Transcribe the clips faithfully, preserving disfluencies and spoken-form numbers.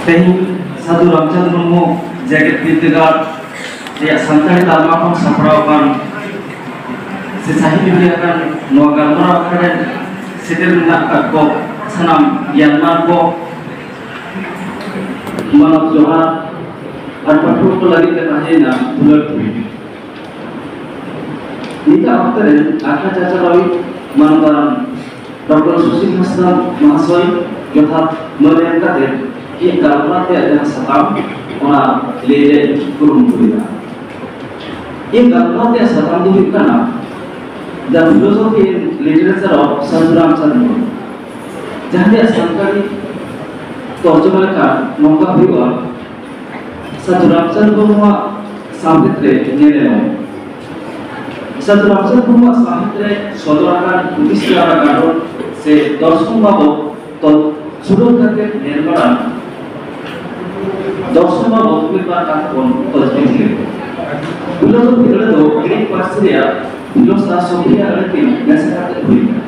ᱛᱮᱦᱮᱧ ᱥᱟᱹᱫᱷᱩ ᱨᱟᱢᱪᱟᱸᱫᱽ ᱢᱩᱨᱢᱩ ᱡᱮᱜᱮᱛ ᱵᱤᱨᱫᱟᱹᱜᱟᱲ ᱨᱮᱭᱟᱜ ᱥᱟᱱᱛᱟᱲᱤ ᱛᱟᱞᱢᱟ ᱠᱷᱚᱱ ᱥᱟᱯᱲᱟᱣ ᱟᱠᱟᱱ ᱥᱮ ᱥᱟᱹᱦᱤᱡ ᱦᱩᱭ ᱟᱠᱟᱱ ᱱᱚᱣᱟ ᱜᱟᱞᱢᱟᱨᱟᱣ ᱟᱠᱷᱲᱟ ᱨᱮ ᱥᱮᱴᱮᱨ ᱢᱮᱱᱟᱜ ᱟᱠᱟᱫ ᱠᱚ ᱥᱟᱱᱟᱢ ᱜᱮᱭᱟᱱᱢᱟᱱ ᱠᱚ, ᱢᱟᱱᱚᱛ ᱡᱚᱦᱟᱨ ᱟᱨ ᱯᱟᱹᱴᱷᱩᱣᱟᱹ ᱠᱚ ᱞᱟᱹᱜᱤᱫ ᱛᱮ ᱛᱟᱦᱮᱸᱭᱮᱱᱟ ᱫᱩᱞᱟᱹᱲ ᱠᱩᱲᱤ᱾ ᱱᱤᱛᱟᱜ ᱚᱠᱛᱚ ᱨᱮ ᱟᱠᱷᱲᱟ ᱪᱟᱪᱟᱞᱟᱣᱤᱡ ᱢᱟᱱᱚᱛᱟᱱ ᱰᱚᱠᱴᱚᱨ ᱥᱩᱥᱤᱞ ᱦᱟᱸᱥᱫᱟ ᱢᱚᱦᱟᱥᱚᱭ ᱡᱚᱛᱷᱟᱛ ᱢᱟᱹᱱ ᱮᱢ ᱠᱟᱛᱮ ᱤᱧ ᱜᱟᱞᱢᱟᱨᱟᱣ ᱛᱮᱭᱟᱜ ᱡᱟᱦᱟᱸ ᱥᱟᱛᱟᱢ, ᱚᱱᱟ ᱞᱟᱹᱭ ᱨᱮᱭᱟᱜ ᱤᱧ ᱠᱩᱨᱩᱢᱩᱴᱩᱭᱮᱫᱟ᱾ ᱤᱧ ᱜᱟᱞᱢᱟᱨᱟᱣ ᱛᱮᱭᱟᱜ ᱥᱟᱛᱟᱢ ᱫᱚ ᱦᱩᱭᱩᱜ ᱠᱟᱱᱟ The Philosophy and Literature of Sadhu Ramchand Murmu, ᱡᱟᱦᱟᱸ ᱨᱮᱭᱟᱜ ᱥᱟᱱᱛᱟᱲᱤ ᱛᱚᱨᱡᱚᱢᱟ ᱞᱮᱠᱷᱟᱱ ᱱᱚᱝᱠᱟ ᱦᱩᱭᱩᱜᱼᱟ, ᱥᱟᱹᱫᱷᱩ ᱨᱟᱢᱪᱟᱸᱫᱽ ᱢᱩᱨᱢᱩᱣᱟᱜ ᱥᱟᱶᱦᱮᱫ ᱨᱮ ᱧᱮᱱᱮᱞᱚᱢ᱾ ᱥᱟᱹᱫᱷᱩ ᱨᱟᱢᱪᱟᱸᱫᱽ ᱢᱩᱨᱢᱩᱣᱟᱜ ᱥᱟᱶᱦᱮᱫ ᱨᱮ ᱥᱚᱫᱚᱨ ᱟᱠᱟᱱ ᱦᱩᱫᱤᱥ ᱨᱮᱭᱟᱜ ᱜᱟᱰᱚᱨ ᱥᱮ ᱫᱚᱨᱥᱚᱱ ᱵᱟᱵᱚᱫ ᱛᱚᱞ ᱥᱩᱰᱚᱞ ᱠᱟᱛᱮ ᱧᱮᱞ ᱢᱟᱲᱟᱝ ᱫᱚᱨᱥᱚᱱ ᱵᱟᱵᱚᱫ ᱢᱤᱫ ᱵᱟᱨ ᱠᱟᱛᱷᱟ ᱵᱚᱱ ᱛᱚᱞ ᱞᱮᱜᱮ᱾ ᱯᱷᱤᱞᱳᱥᱚᱯᱷᱤ ᱟᱹᱲᱟᱹ ᱫᱚ ᱜᱨᱤᱠ ᱯᱟᱹᱨᱥᱤ ᱨᱮᱭᱟᱜ ᱯᱷᱤᱞᱳᱥ ᱟᱨ ᱥᱚᱯᱷᱤᱭᱟ ᱟᱹᱲᱟᱹ ᱠᱤᱱ ᱢᱮᱥᱟ ᱠᱟᱛᱮ ᱦᱩᱭ ᱟᱠᱟᱱᱟ᱾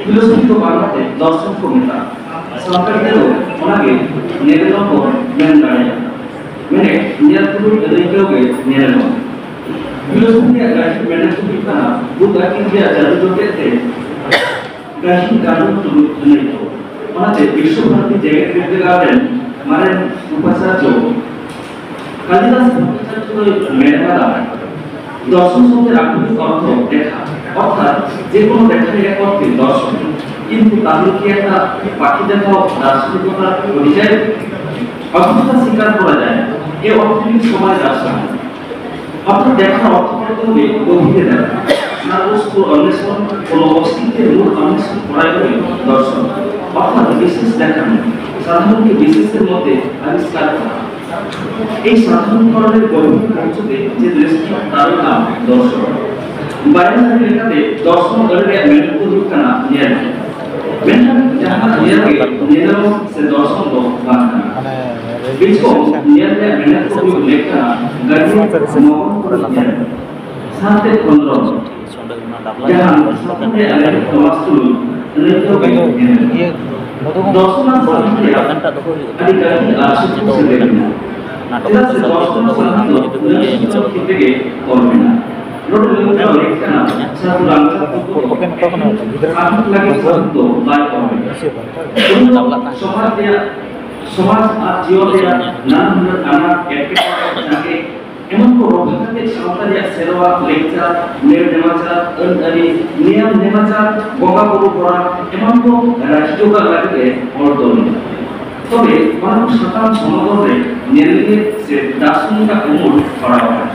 ᱯᱷᱤᱞᱳᱥᱚᱯᱷᱤ ᱫᱚ ᱵᱟᱝᱞᱟᱛᱮ ᱫᱚᱨᱥᱚᱱ ᱠᱚ ᱢᱮᱛᱟᱜᱼᱟ᱾ ᱥᱟᱱᱛᱟᱲᱤ ᱛᱮᱫᱚ ᱚᱱᱟᱜᱮ ᱧᱮᱱᱮᱞᱚᱢ ᱵᱚᱱ ᱢᱮᱱ ᱫᱟᱲᱮᱭᱟᱜᱼᱟ᱾ ᱢᱮᱱᱮᱫ ᱧᱮᱞ ᱛᱩᱞᱩᱡ ᱟᱹᱫᱟᱹᱭᱠᱟᱹᱣ ᱜᱮ ᱧᱮᱱᱮᱞᱚᱢ᱾ ᱯᱷᱤᱞᱳᱥᱚᱯᱷᱤ ᱨᱮᱭᱟᱜ ᱜᱟᱹᱦᱤᱨ ᱢᱮᱱᱮᱛ ᱫᱚ ᱦᱩᱭᱩᱜ ᱠᱟᱱᱟ ᱵᱩᱫᱷ ᱟᱹᱠᱤᱞ ᱨᱮᱭᱟᱜ ᱡᱟᱹᱫᱩ ᱡᱚᱴᱮᱫ ᱛᱮ ᱜᱟᱹᱦᱤᱨ ᱜᱟᱱᱚᱜ ᱛᱩᱞᱩᱡ ᱟᱹᱱᱟᱹᱭᱠᱟᱹᱣ᱾ ᱚᱱᱟᱛᱮ ᱵᱤᱥᱥᱚ ᱵᱷᱟᱨᱚᱛᱤ ᱡᱮᱜᱮᱛ ᱵᱤᱨᱫᱟᱹᱜᱟᱲ ᱨᱮᱱ ᱢᱟᱨᱮᱱ ᱩᱯᱟᱪᱟᱨᱡᱚ ᱠᱟᱞᱤᱫᱟᱥ ᱵᱷᱚᱴᱴᱟᱪᱟᱨᱡᱚ ᱫᱚᱭ ᱢᱮᱱ ᱟᱠᱟᱫᱟ, ᱫᱚᱨᱥᱚᱱ ᱥᱚᱵᱫᱮᱨ ᱟᱠᱷᱚᱨᱤᱠ ᱚᱨᱛᱷᱚ ᱫᱮᱠᱷᱟ, ᱚᱨᱛᱷᱟᱛ ᱡᱮ ᱠᱳᱱᱳ ᱫᱮᱠᱷᱟ ᱨᱮᱭᱟᱜ ᱚᱨᱛᱷ ᱜᱮ ᱫᱚᱨᱥᱚᱱ। কিন্তু তাহলে কি একটা পাখি দেখাও দার্শনিকতার পরিচয়? অথচ তা স্বীকার করা যায়, এ অর্থে সমাজ দার্শনিক। অর্থাৎ দেখার অর্থ করতে হবে গভীরে দেখা, সারবস্তু অন্বেষণ, কোনো অস্তিত্বের মূল অন্বেষণ করাই হল দর্শন। অর্থাৎ বিশেষ দেখা নয়, সাধারণকে বিশেষের মধ্যে আবিষ্কার করা। এই সাধারণীকরণের গভীরে পৌঁছতে যে দৃষ্টি, তারই নাম দর্শন। বায়ান লেখাতে দর্শন ᱟᱹᱲᱟᱹ ᱨᱮᱭᱟᱜ ᱢᱮᱱᱮᱛ ᱫᱚ ᱦᱩᱭᱩᱜ ᱠᱟᱱᱟ ᱧᱮᱞ᱾ ᱢᱮᱱᱠᱷᱟᱱ ᱡᱟᱦᱟᱱᱟᱜ ᱧᱮᱞ ᱜᱮ ᱧᱮᱞᱮᱞᱚᱢ ᱥᱮ ᱫᱚᱨᱥᱚᱱ ᱫᱚ ᱵᱟᱝ ᱠᱟᱱᱟ᱾ ᱵᱤᱪᱠᱚᱢ ᱧᱮᱞ ᱨᱮᱭᱟᱜ ᱢᱮᱱᱮᱛ ᱠᱚ ᱦᱩᱭᱩᱜ ᱞᱮᱠ ᱠᱟᱱᱟ ᱜᱟᱹᱦᱤᱨ ᱢᱚᱦᱚᱛ ᱧᱮᱞ᱾ ᱥᱟᱶᱛᱮ ᱠᱷᱚᱸᱫᱽᱨᱚᱸᱫᱽ, ᱡᱟᱦᱟᱸ ᱥᱟᱶᱛᱮ ᱟᱞᱮ ᱥᱚᱢᱟᱡᱽ ᱛᱩᱞᱩᱡ ᱟᱹᱱᱟᱹᱭᱠᱟᱹᱣ ᱜᱮ ᱧᱮᱞ᱾ ᱫᱚᱥᱚᱱᱟ ᱥᱟᱶᱦᱮᱫ ᱨᱮᱭᱟᱜ ᱟᱹᱰᱤ ᱜᱟᱹᱦᱤᱨ ᱟᱨ ᱥᱩᱠᱷ ᱥᱮᱴᱮᱨ ᱢᱮᱱᱟᱜᱼᱟ᱾ ᱪᱮᱫᱟᱜ ᱥᱮ ᱫᱚᱥᱚᱱᱟ ᱥᱟᱶᱦᱮᱫ ᱫᱚ ᱱᱤᱨᱟᱹᱥ ᱢᱟᱹᱱᱢᱤ ᱠᱷᱮᱛᱨᱮ ᱜᱮ ᱚᱞ ᱢᱮᱱᱟᱜᱼᱟ᱾ ᱱᱚᱰᱮ ᱞᱟᱹᱭ ᱫᱚ ᱞᱮᱠ ᱠᱟᱱᱟ, ᱥᱟᱹᱫᱷᱩ ᱨᱟᱢᱪᱟᱸᱫᱽ ᱴᱩᱰᱩ ᱫᱚ ᱮᱠᱮᱱ ᱥᱟᱶᱦᱮᱫ ᱞᱟᱹᱜᱤᱫ ᱥᱟᱹᱫᱷᱩ ᱫᱚ ᱵᱟᱭ ᱚᱞ ᱞᱮᱫᱟ᱾ ᱩᱱᱤ ᱫᱚ ᱥᱚᱢᱟᱡᱽ ᱨᱮᱭᱟᱜ, ᱥᱚᱢᱟᱡᱽ ᱟᱨ ᱡᱤᱭᱚᱱ ᱨᱮᱭᱟᱜ ᱱᱟᱱᱟ ᱦᱩᱱᱟᱹᱨ ᱟᱱᱟᱴ ᱮᱴᱠᱮᱴᱚᱬᱮ ᱡᱟᱸᱜᱮ ᱮᱢᱚᱱ ᱠᱚ ᱨᱚᱯᱷᱟ ᱠᱟᱛᱮ ᱥᱟᱶᱛᱟ ᱨᱮᱭᱟᱜ ᱥᱮᱨᱣᱟ, ᱞᱮᱠᱪᱟᱨ, ᱱᱮᱭᱟᱢ ᱱᱮᱢᱟᱪᱟᱨ, ᱟᱹᱱ ᱟᱹᱨᱤ, ᱱᱮᱭᱟᱢ ᱱᱮᱢᱟᱪᱟᱨ, ᱵᱚᱸᱜᱟ ᱵᱩᱨᱩ ᱦᱚᱨᱟ ᱮᱢᱟᱱ ᱠᱚ ᱨᱟᱹᱠᱷᱤ ᱡᱚᱜᱟᱣ ᱞᱟᱹᱜᱤᱫ ᱮ ᱦᱚᱲ ᱛᱚᱞ ᱞᱮᱫᱟ᱾ ᱛᱚᱵᱮ ᱚᱱᱟ ᱠᱚ ᱥᱟᱛᱟᱢ ᱥᱚᱱᱚᱫᱚᱱ ᱨᱮ ᱧᱮᱞᱮᱞᱤᱭᱟᱹ ᱥᱮ ᱫᱟᱨᱥᱚᱱᱤᱠᱟᱜ ᱩᱢᱩᱞ ᱯᱟᱲᱟᱣ ᱟᱠᱟᱱᱟ᱾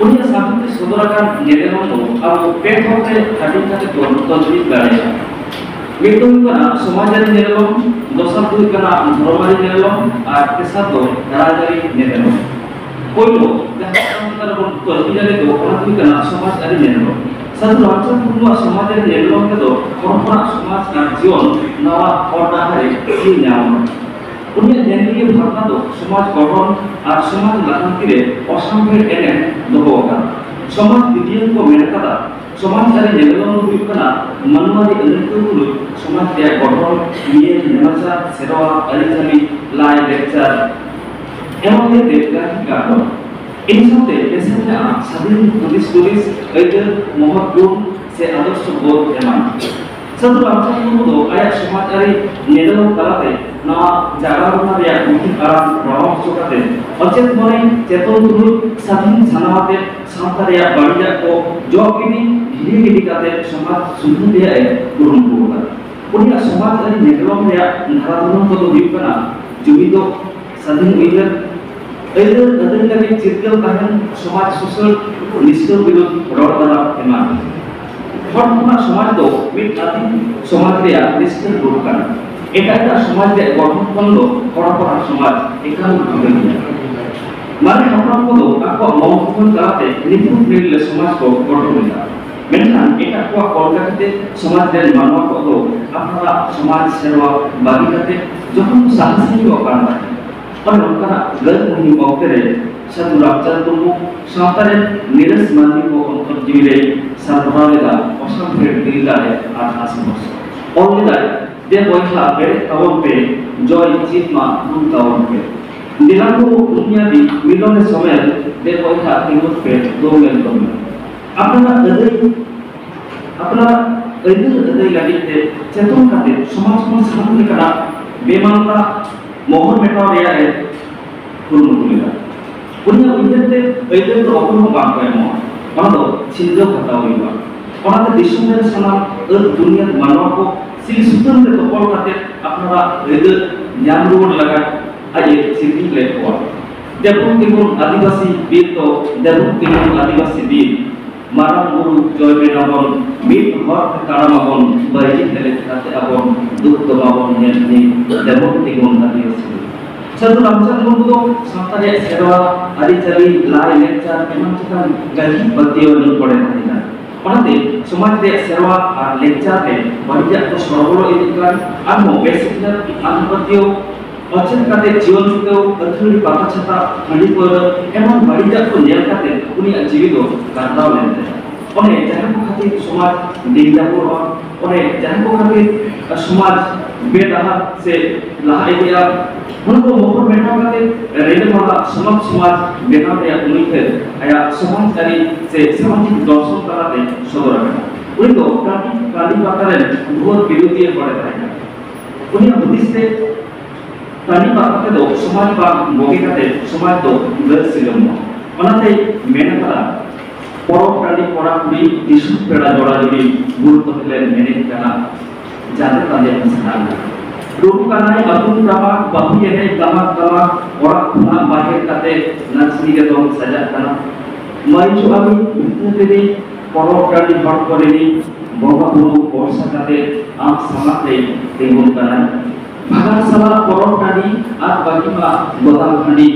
ᱩᱱᱤᱭᱟᱜ ᱥᱟᱶᱦᱮᱫ ᱛᱮ ᱥᱚᱫᱚᱨ ᱟᱠᱟᱱ ᱧᱮᱱᱮᱞᱚᱢ ᱫᱚ ᱟᱵᱚ ᱯᱮ ᱛᱷᱚᱠ ᱨᱮ ᱦᱟᱹᱴᱤᱧ ᱠᱟᱛᱮ ᱵᱚᱱ ᱛᱚᱡᱵᱤᱡ ᱫᱟᱲᱮᱭᱟᱜᱼᱟ᱾ ᱢᱤᱫ ᱫᱚ ᱦᱩᱭᱩᱜ ᱠᱟᱱᱟ ᱥᱚᱢᱟᱡᱽᱟᱹᱨᱤ ᱧᱮᱱᱮᱞᱚᱢ, ᱫᱚᱥᱟᱨ ᱫᱚ ᱦᱩᱭᱩᱜ ᱠᱟᱱᱟ ᱫᱷᱚᱨᱚᱢᱟᱹᱨᱤ ᱧᱮᱱᱮᱞᱚᱢ, ᱟᱨ ᱛᱮᱥᱟᱨ ᱫᱚ ᱨᱟᱡᱽᱟᱹᱨᱤ ᱧᱮᱱᱮᱞᱚᱢ᱾ ᱯᱳᱭᱞᱳ ᱡᱟᱦᱟᱸ ᱥᱟᱛᱟᱢ ᱪᱮᱛᱟᱱ ᱨᱮᱵᱚᱱ ᱛᱚᱡᱵᱤᱡ ᱫᱟᱲᱮ ᱫᱚ, ᱚᱱᱟ ᱫᱚ ᱦᱩᱭᱩᱜ ᱠᱟᱱᱟ ᱥᱚᱢᱟᱡᱽᱟᱹᱨᱤ ᱧᱮᱱᱮᱞᱚᱢ᱾ ᱥᱟᱹᱫᱷᱩ ᱨᱟᱢᱪᱟᱸᱫᱽ ᱢᱩᱨᱢᱩᱣᱟᱜ ᱥᱚᱢᱟᱡᱽᱟᱹᱨᱤ ᱧᱮᱱᱮᱞᱚᱢ ᱨᱮᱫᱚ ᱦᱚᱲ ᱦᱚᱯᱚᱱᱟᱜ ᱥᱚᱢᱟᱡᱽ ᱟᱨ ᱡᱤᱭᱚᱱ ᱱᱟᱣᱟ ᱦᱚᱨ ᱰᱟᱦᱟᱨ ᱮ ᱤᱫᱤ ᱧᱟᱢᱟ᱾ ᱩᱱᱤᱭᱟᱜ ᱧᱮᱞᱤᱭᱟᱹ ᱵᱷᱟᱵᱽᱱᱟ ᱫᱚ ᱥᱚᱢᱟᱡᱽ ᱜᱚᱲᱦᱚᱱ ᱟᱨ ᱥᱚᱢᱟᱡᱽ ᱞᱟᱦᱟᱱᱛᱤ ᱨᱮ ᱚᱥᱟᱢᱵᱷᱮᱲ ᱮᱱᱮᱢ ᱫᱚᱦᱚ ᱟᱠᱟᱫᱟ᱾ ᱥᱚᱢᱟᱡᱽ ᱵᱤᱜᱽᱭᱟᱱ ᱠᱚ ᱢᱮᱱ ᱟᱠᱟᱫᱟ, ᱥᱚᱢᱟᱡᱽ ᱟᱹᱨᱤ ᱧᱮᱱᱮᱞᱚᱢ ᱫᱚ ᱦᱩᱭᱩᱜ ᱠᱟᱱᱟ ᱢᱟᱱᱣᱟᱨᱤ ᱟᱹᱱᱟᱹᱭᱠᱟᱹᱣ ᱛᱩᱞᱩᱡ ᱥᱚᱢᱟᱡᱽ ᱨᱮᱭᱟᱜ ᱜᱚᱲᱦᱚᱱ, ᱱᱤᱭᱚᱢ, ᱱᱮᱢᱟᱪᱟᱨ, ᱥᱮᱨᱣᱟ, ᱟᱹᱨᱤᱪᱟᱹᱞᱤ, ᱞᱟᱭ, ᱞᱮᱠᱪᱟᱨ, ᱮᱢᱚᱱ ᱞᱮᱠᱟᱛᱮ ᱜᱟᱹᱦᱤᱨ ᱜᱟᱱᱚᱜ᱾ ᱤᱱᱟᱹ ᱥᱟᱶᱛᱮ ᱯᱮᱥᱮᱱ ᱢᱮᱱᱟᱜᱼᱟ ᱥᱟᱹᱫᱷᱤᱱ ᱦᱩᱫᱤᱥ ᱦᱩᱫᱤᱥ, ᱟᱹᱭᱫᱟᱹᱨ, ᱢᱚᱦᱚᱛ ᱜᱩᱱ ᱥᱮ ᱟᱫᱚᱨᱥᱚ ᱵᱳᱫᱷ ᱮᱢᱟᱱ᱾ ᱥᱟᱹᱫᱷᱩ ᱨᱟᱢᱪᱟᱸᱫᱽ ᱢᱩᱨᱢᱩ ᱫᱚ ᱟᱭᱟᱜ ᱥᱚᱢᱟᱡᱽ ᱟᱹᱨᱤ ᱧᱮᱱᱮᱞᱚᱢ ᱛᱟᱞᱟᱛᱮ ᱱᱚᱣᱟ ᱡᱟᱜᱟᱣᱱᱟ ᱨᱮᱭᱟᱜ ᱜᱩᱴᱷᱤ ᱟᱲᱟᱝ ᱨᱟᱣᱟᱣ ᱦᱚᱪᱚ ᱠᱟᱛᱮ ᱚᱪᱮᱛ ᱢᱚᱱᱮ ᱪᱮᱛᱚᱱ ᱛᱩᱞᱩᱡ ᱥᱟᱹᱫᱷᱤᱱ ᱥᱟᱱᱟᱣᱟᱛᱮ ᱥᱟᱶᱛᱟ ᱨᱮᱭᱟᱜ ᱵᱟᱹᱲᱤᱡᱟᱜ ᱠᱚ ᱡᱚᱜ ᱜᱤᱰᱤ, ᱰᱷᱤᱞᱟᱹ ᱜᱤᱰᱤ ᱠᱟᱛᱮ ᱥᱚᱢᱟᱡᱽ ᱥᱩᱫᱷᱟᱹᱨ ᱨᱮᱭᱟᱜ ᱮ ᱠᱩᱨᱩᱢᱩᱴᱩ ᱟᱠᱟᱫᱟ᱾ ᱩᱱᱤᱭᱟᱜ ᱥᱚᱢᱟᱡᱽ ᱟᱹᱨᱤ ᱧᱮᱱᱮᱞᱚᱢ ᱨᱮᱭᱟᱜ ᱫᱷᱟᱨᱟ ᱫᱷᱚᱨᱚᱱ ᱠᱚᱫᱚ ᱦᱩᱭᱩᱜ ᱠᱟᱱᱟ ᱡᱩᱢᱤᱫᱚᱜ, ᱥᱟᱹᱫᱷᱤᱱ ᱩᱭᱦᱟᱹᱨ, ᱟᱹᱭᱫᱟᱹᱨ ᱟᱹᱫᱟᱹᱭ ᱞᱟᱹᱜᱤᱫ ᱪᱤᱨᱜᱟᱹᱞ ᱛᱟᱦᱮᱱ, ᱥᱚᱢᱟᱡᱽ ᱥᱩᱥᱟᱹᱨ, ᱱᱤᱥᱲᱟᱹᱣ ᱵᱤᱨᱩᱫᱷ ᱨᱚᱲ ᱞᱟᱸᱫᱟ ᱮᱢᱟᱱ᱾ ᱦᱚᱲ ᱦᱚᱯᱚᱱᱟᱜ ᱥᱚᱢᱟᱡᱽ ᱫᱚ ᱢᱤᱫ ᱟᱹᱫᱤᱢ ᱥᱚᱢᱟᱡᱽ ᱨᱮᱭᱟᱜ ᱱᱤᱥᱲᱟᱹ ᱨᱩᱯ ᱠᱟᱱᱟ᱾ ᱮᱴᱟᱜ ᱮᱴᱟᱜ ᱥᱚᱢᱟᱡᱽ ᱨᱮᱭᱟᱜ ᱜᱚᱴᱷᱚᱱ ᱠᱷᱚᱱ ᱫᱚ ᱦᱚᱲ ᱦᱚᱯᱚᱱᱟᱜ ᱥᱚᱢᱟᱡᱽ ᱮᱠᱟᱞ ᱵᱷᱤᱱᱟᱹ ᱜᱮᱭᱟ᱾ ᱢᱟᱨᱮ ᱦᱟᱯᱲᱟᱢ ᱠᱚᱫᱚ ᱟᱠᱚᱣᱟᱜ ᱢᱚᱱ ᱠᱷᱚᱱ ᱛᱟᱞᱟᱛᱮ ᱱᱤᱯᱷᱩᱴ ᱢᱤᱞ ᱨᱮ ᱥᱚᱢᱟᱡᱽ ᱠᱚ ᱜᱚᱴᱷᱚᱱ ᱞᱮᱫᱟ᱾ ᱢᱮᱱᱠᱷᱟᱱ ᱮᱴᱟᱜ ᱠᱚᱣᱟᱜ ᱚᱞ ᱠᱟᱛᱮ ᱥᱚᱢᱟᱡᱽ ᱨᱮᱱ ᱢᱟᱱᱣᱟ ᱠᱚᱫᱚ ᱟᱯᱱᱟᱨᱟᱜ ᱥᱚᱢᱟᱡᱽ ᱥᱮᱨᱣᱟ ᱵᱟᱹᱜᱤ ᱠᱟᱛᱮ ᱡᱚᱠᱷᱚᱱ ᱠᱚ ᱥᱟᱦᱟ ᱥᱟᱺᱜᱤᱧᱚᱜ ᱠᱟᱱ ᱛᱟᱦᱮᱸᱫ, ᱚᱱᱮ ᱚᱱᱠᱟᱱᱟᱜ ᱜᱟᱹᱞ ᱢᱩᱦᱤᱢ ᱚᱠᱛᱮ ᱨᱮ ᱥᱟᱹᱫᱷᱩ ᱨᱟᱢᱪᱟᱸᱫᱽ ᱢᱩᱨᱢᱩ ᱥᱟᱶᱛᱟ ᱨᱮᱱ ᱱᱤᱨᱟᱹᱥ ᱢᱟᱹᱱᱢᱤ ᱠᱚ ᱚᱱᱛᱚᱨ ᱡᱤᱣᱤ ᱨᱮ ᱥᱟᱨᱵᱷᱟᱨᱟᱣ ᱞᱮᱫᱟ ᱚᱥᱟᱢᱵᱷᱮᱲ ᱫᱤᱞ ᱫᱟᱲᱮ ᱟᱨ ᱟᱥ ᱵᱷᱚᱨᱥᱟ᱾ ᱚᱞ ᱞᱮᱫᱟᱭ, ᱫᱮ ᱵᱚᱭᱦᱟ ᱵᱮᱨᱮᱫ ᱛᱟᱵᱚᱱ ᱯᱮ, ᱡᱚᱭ ᱪᱮᱫ ᱢᱟ ᱨᱩ ᱛᱟᱵᱚᱱ ᱯᱮ᱾ ᱫᱮᱞᱟ ᱠᱚ ᱩᱱᱤᱭᱟᱹ ᱫᱤ ᱢᱤᱞᱚᱱᱮ ᱥᱚᱢᱮᱞ, ᱫᱮ ᱵᱚᱭᱦᱟ ᱛᱤᱸᱜᱩᱱ ᱯᱮ, ᱫᱳ ᱢᱮᱞ ᱫᱳ ᱢᱮᱞ᱾ ᱟᱯᱱᱟᱨᱟᱜ ᱟᱹᱫᱟᱹᱭ, ᱟᱯᱱᱟᱨᱟᱜ ᱟᱹᱭᱫᱟᱹᱨ ᱟᱹᱫᱟᱹᱭ ᱞᱟᱹᱜᱤᱫ ᱛᱮ ᱪᱮᱛᱚᱱ ᱠᱟᱛᱮ ᱥᱚᱢᱟᱡᱽ ᱠᱷᱚᱱ ᱥᱟᱱᱟᱢ ᱞᱮᱠᱟᱱᱟᱜ ᱵᱮᱢᱟᱱᱛᱟ ᱢᱚᱦᱚᱨ ᱢᱮᱴᱟᱣ ᱨᱮᱭᱟᱜ ᱮ ᱠᱩᱨᱩᱢᱩᱴᱩ ᱞᱮᱫᱟ᱾ ᱩᱱᱤᱭᱟᱜ ᱩᱭᱦᱟᱹᱨ ᱛᱮ ᱟᱹᱭᱫᱟᱹᱨ ᱫᱚ ᱚᱠᱚᱭ ᱦᱚᱸ ᱵᱟᱝ ᱠᱚ ᱮᱢᱚᱜᱼᱟ, ᱚᱱᱟ ᱫᱚ ᱪᱷᱤᱱᱡᱟᱹᱣ ᱦᱟᱛᱟᱣ ᱦᱩᱭᱩᱜᱼᱟ᱾ ᱚᱱᱟᱛᱮ ᱫᱤᱥᱚᱢ ᱨᱮᱱ ᱥᱟᱱᱟᱢ ᱟᱹᱫ ᱫᱩᱱᱤᱭᱟᱹ ᱢᱟᱱᱣᱟ ᱠᱚ ᱥᱤᱞ ᱥᱩᱛᱟᱹᱢ ᱨᱮ ᱛᱚᱯᱚᱞ ᱠᱟᱛᱮ ᱟᱯᱱᱟᱨᱟᱜ ᱟᱹᱭᱫᱟᱹᱨ ᱧᱟᱢ ᱨᱩᱣᱟᱹᱲ ᱞᱟᱜᱟᱫ ᱟᱡ ᱮ ᱥᱤᱨᱡᱚᱱ ᱞᱮᱫ ᱠᱚᱣᱟ᱾ ᱫᱮᱵᱩᱱ ᱛᱤᱸᱜᱩᱱ ᱟᱹᱫᱤᱵᱟᱹᱥᱤ ᱵᱤᱨ ᱫᱚ ᱫᱮᱵᱩᱱ ᱛᱤᱸᱜᱩᱱ ᱟᱹᱫᱤᱵᱟᱹᱥᱤ ᱵᱤᱨ, ᱢᱟᱨᱟᱝ ᱵᱩᱨᱩ ᱡᱚᱭ ᱵᱮᱱᱟᱵᱚᱱ, ᱢᱤᱫ ᱦᱚᱨ ᱛᱮ ᱛᱟᱲᱟᱢ ᱟᱵᱚᱱ, ᱵᱟᱹᱭᱨᱤ ᱛᱮᱞᱮ ᱠᱟᱛᱮ ᱟᱵᱚᱱ, ᱫᱩᱠ ᱫᱚ ᱵᱟᱵᱚᱱ ᱧᱮᱞ ᱧᱮᱞ, ᱫᱮᱵᱚᱱ ᱛᱤᱸᱜᱩᱱ ᱟᱹᱫᱤᱵᱟᱹᱥᱤ ᱵᱤᱨ᱾ ᱥᱟᱹᱫᱷᱩ ᱨᱟᱢᱪᱟᱸᱫᱽ ᱢᱩᱨᱢᱩ ᱫᱚ ᱥᱟᱶᱛᱟ ᱨᱮᱭᱟᱜ ᱥᱮᱨᱣᱟ, ᱟᱹᱨᱤᱪᱟᱹᱞᱤ, ᱞᱟᱭ ᱞᱟᱠᱪᱟᱨ ᱮᱢᱟᱱ ᱪᱮᱛᱟᱱ ᱜᱟᱹᱦᱤᱨ ᱯᱟᱹᱛᱭᱟᱹᱣ ᱟᱹᱱᱤᱡ ᱦᱚᱲᱮ ᱛᱟᱦᱮᱸ ᱠᱟᱱᱟ᱾ ᱚᱱᱟᱛᱮ ᱥᱚᱢᱟᱡᱽ ᱨᱮᱭᱟᱜ ᱥᱮᱨᱣᱟ ᱟᱨ ᱞᱟᱠᱪᱟᱨ ᱨᱮ ᱵᱟᱹᱲᱤᱡᱟᱜ ᱠᱚ ᱥᱚᱲᱚᱵᱚᱞᱚ ᱤᱫᱤᱜ ᱠᱟᱱ, ᱟᱨᱦᱚᱸ ᱵᱮᱥᱤᱠᱷᱱᱟᱹ ᱟᱸᱫᱷᱟ ᱯᱟᱹᱛᱭᱟᱹᱣ ᱚᱪᱮᱫ ᱠᱟᱛᱮ ᱡᱤᱭᱚᱱ ᱵᱤᱛᱟᱹᱣ, ᱟᱹᱛᱷᱟᱹᱲᱤ ᱯᱟᱛᱟ ᱪᱷᱟᱛᱟ, ᱦᱟᱺᱰᱤ ᱯᱟᱹᱣᱨᱟᱹ ᱮᱢᱟᱱ ᱵᱟᱹᱲᱤᱡᱟᱜ ᱠᱚ ᱧᱮᱞ ᱠᱟᱛᱮ ᱩᱱᱤᱭᱟᱜ ᱡᱤᱣᱤ ᱫᱚ ᱠᱟᱴᱟᱣ ᱞᱮᱱ ᱛᱟᱭᱟ᱾ ᱚᱱᱮ ᱡᱟᱦᱟᱸ ᱠᱚ ᱠᱷᱟᱹᱛᱤᱨ ᱥᱚᱢᱟᱡᱽ ᱰᱤᱝ ᱰᱟᱯᱚᱨᱚᱜᱼᱟ, ᱚᱱᱮ ᱡᱟᱦᱟᱸ ᱠᱚ ᱠᱷᱟᱹᱛᱤᱨ ᱥᱚᱢᱟᱡᱽ ᱵᱮᱰᱟᱦᱟᱨ ᱥᱮ ᱞᱟᱦᱟ ᱤᱫᱤᱜᱼᱟ, ᱚᱱᱟ ᱠᱚ ᱢᱚᱦᱚᱨ ᱢᱮᱴᱟᱣ ᱠᱟᱛᱮ ᱨᱮᱸᱜᱮᱡ ᱦᱚᱲᱟᱜ ᱥᱚᱢᱟᱡᱽ ᱥᱚᱢᱟᱡᱽ ᱵᱮᱱᱟᱣ ᱨᱮᱭᱟᱜ ᱩᱭᱦᱟᱹᱨ ᱟᱭᱟᱜ ᱥᱚᱢᱟᱡᱽ ᱟᱹᱨᱤ ᱥᱮ ᱥᱟᱢᱟᱡᱤᱠ ᱫᱚᱨᱥᱚᱱ ᱛᱟᱞᱟᱛᱮ ᱥᱚᱫᱚᱨ ᱟᱠᱟᱱᱟ᱾ ᱩᱱᱤ ᱫᱚ ᱴᱟᱺᱰᱤ ᱠᱟᱹᱞᱤ ᱯᱟᱛᱟ ᱨᱮᱱ ᱜᱷᱳᱨ ᱵᱤᱨᱳᱫᱷᱤᱭᱟᱹ ᱦᱚᱲᱮ ᱛᱟᱦᱮᱸ ᱠᱟᱱᱟ᱾ ᱩᱱᱤᱭᱟᱜ ᱦᱩᱫᱤᱥ ᱛᱮ ᱴᱟᱺᱰᱤ ᱯᱟᱛᱟ ᱛᱮᱫᱚ ᱥᱚᱢᱟᱡᱽ ᱵᱟᱝ ᱵᱚᱜᱮ ᱠᱟᱛᱮ ᱥᱚᱢᱟᱡᱽ ᱫᱚ ᱫᱟᱹᱲ ᱥᱤᱞᱟᱹᱢᱚᱜᱼᱟ᱾ ᱚᱱᱟᱛᱮ ᱢᱮᱱ ᱟᱠᱟᱫᱟ, ᱯᱚᱨᱚᱵᱽ ᱴᱟᱺᱰᱤ ᱠᱚᱲᱟ ᱠᱩᱲᱤ, ᱫᱤᱥᱚᱢ ᱯᱮᱲᱟ ᱡᱚᱲᱟ ᱡᱩᱲᱤ, ᱜᱩᱲ ᱠᱚᱛᱮ ᱞᱮ ᱢᱮᱱᱮᱫ ᱠᱟᱱᱟ, ᱡᱟᱛᱮ ᱛᱟᱞᱮ ᱢᱮᱥᱟ ᱟᱠᱟᱱᱟ᱾ ᱨᱩ ᱠᱟᱱᱟᱭ ᱟᱹᱛᱩ ᱴᱟᱢᱟᱠ, ᱵᱟᱹᱦᱩ ᱮᱱᱮᱡ ᱴᱟᱢᱟᱠ ᱴᱟᱢᱟᱠ, ᱚᱲᱟᱜ ᱠᱷᱚᱱᱟᱜ ᱵᱟᱦᱮᱨ ᱠᱟᱛᱮ ᱱᱟᱪᱱᱤ ᱨᱮ ᱫᱚᱝ ᱥᱟᱡᱟᱜ ᱠᱟᱱᱟ᱾ ᱢᱟᱹᱨᱤᱪᱚᱜᱼᱟ ᱢᱤᱫ ᱵᱷᱤᱛᱟᱹᱨ ᱨᱮ, ᱯᱚᱨᱚᱵᱽ ᱴᱟᱺᱰᱤ ᱦᱚᱲ ᱠᱚᱨᱮ ᱨᱤᱱ ᱵᱚᱸᱜᱟ ᱵᱩᱨᱩ ᱵᱷᱚᱨᱥᱟ ᱠᱟᱛᱮ ᱟᱢ ᱥᱟᱢᱟᱝ ᱨᱮ ᱛᱤᱸᱜᱩᱱ ᱠᱟᱱᱟᱭ᱾ ᱵᱷᱟᱜᱟᱨ ᱥᱟᱞᱟᱜ ᱯᱚᱨᱚᱵᱽ ᱴᱟᱺᱰᱤ ᱟᱨ ᱵᱟᱹᱜᱤ ᱢᱟ ᱜᱚᱫᱟᱢ ᱦᱟᱺᱰᱤ,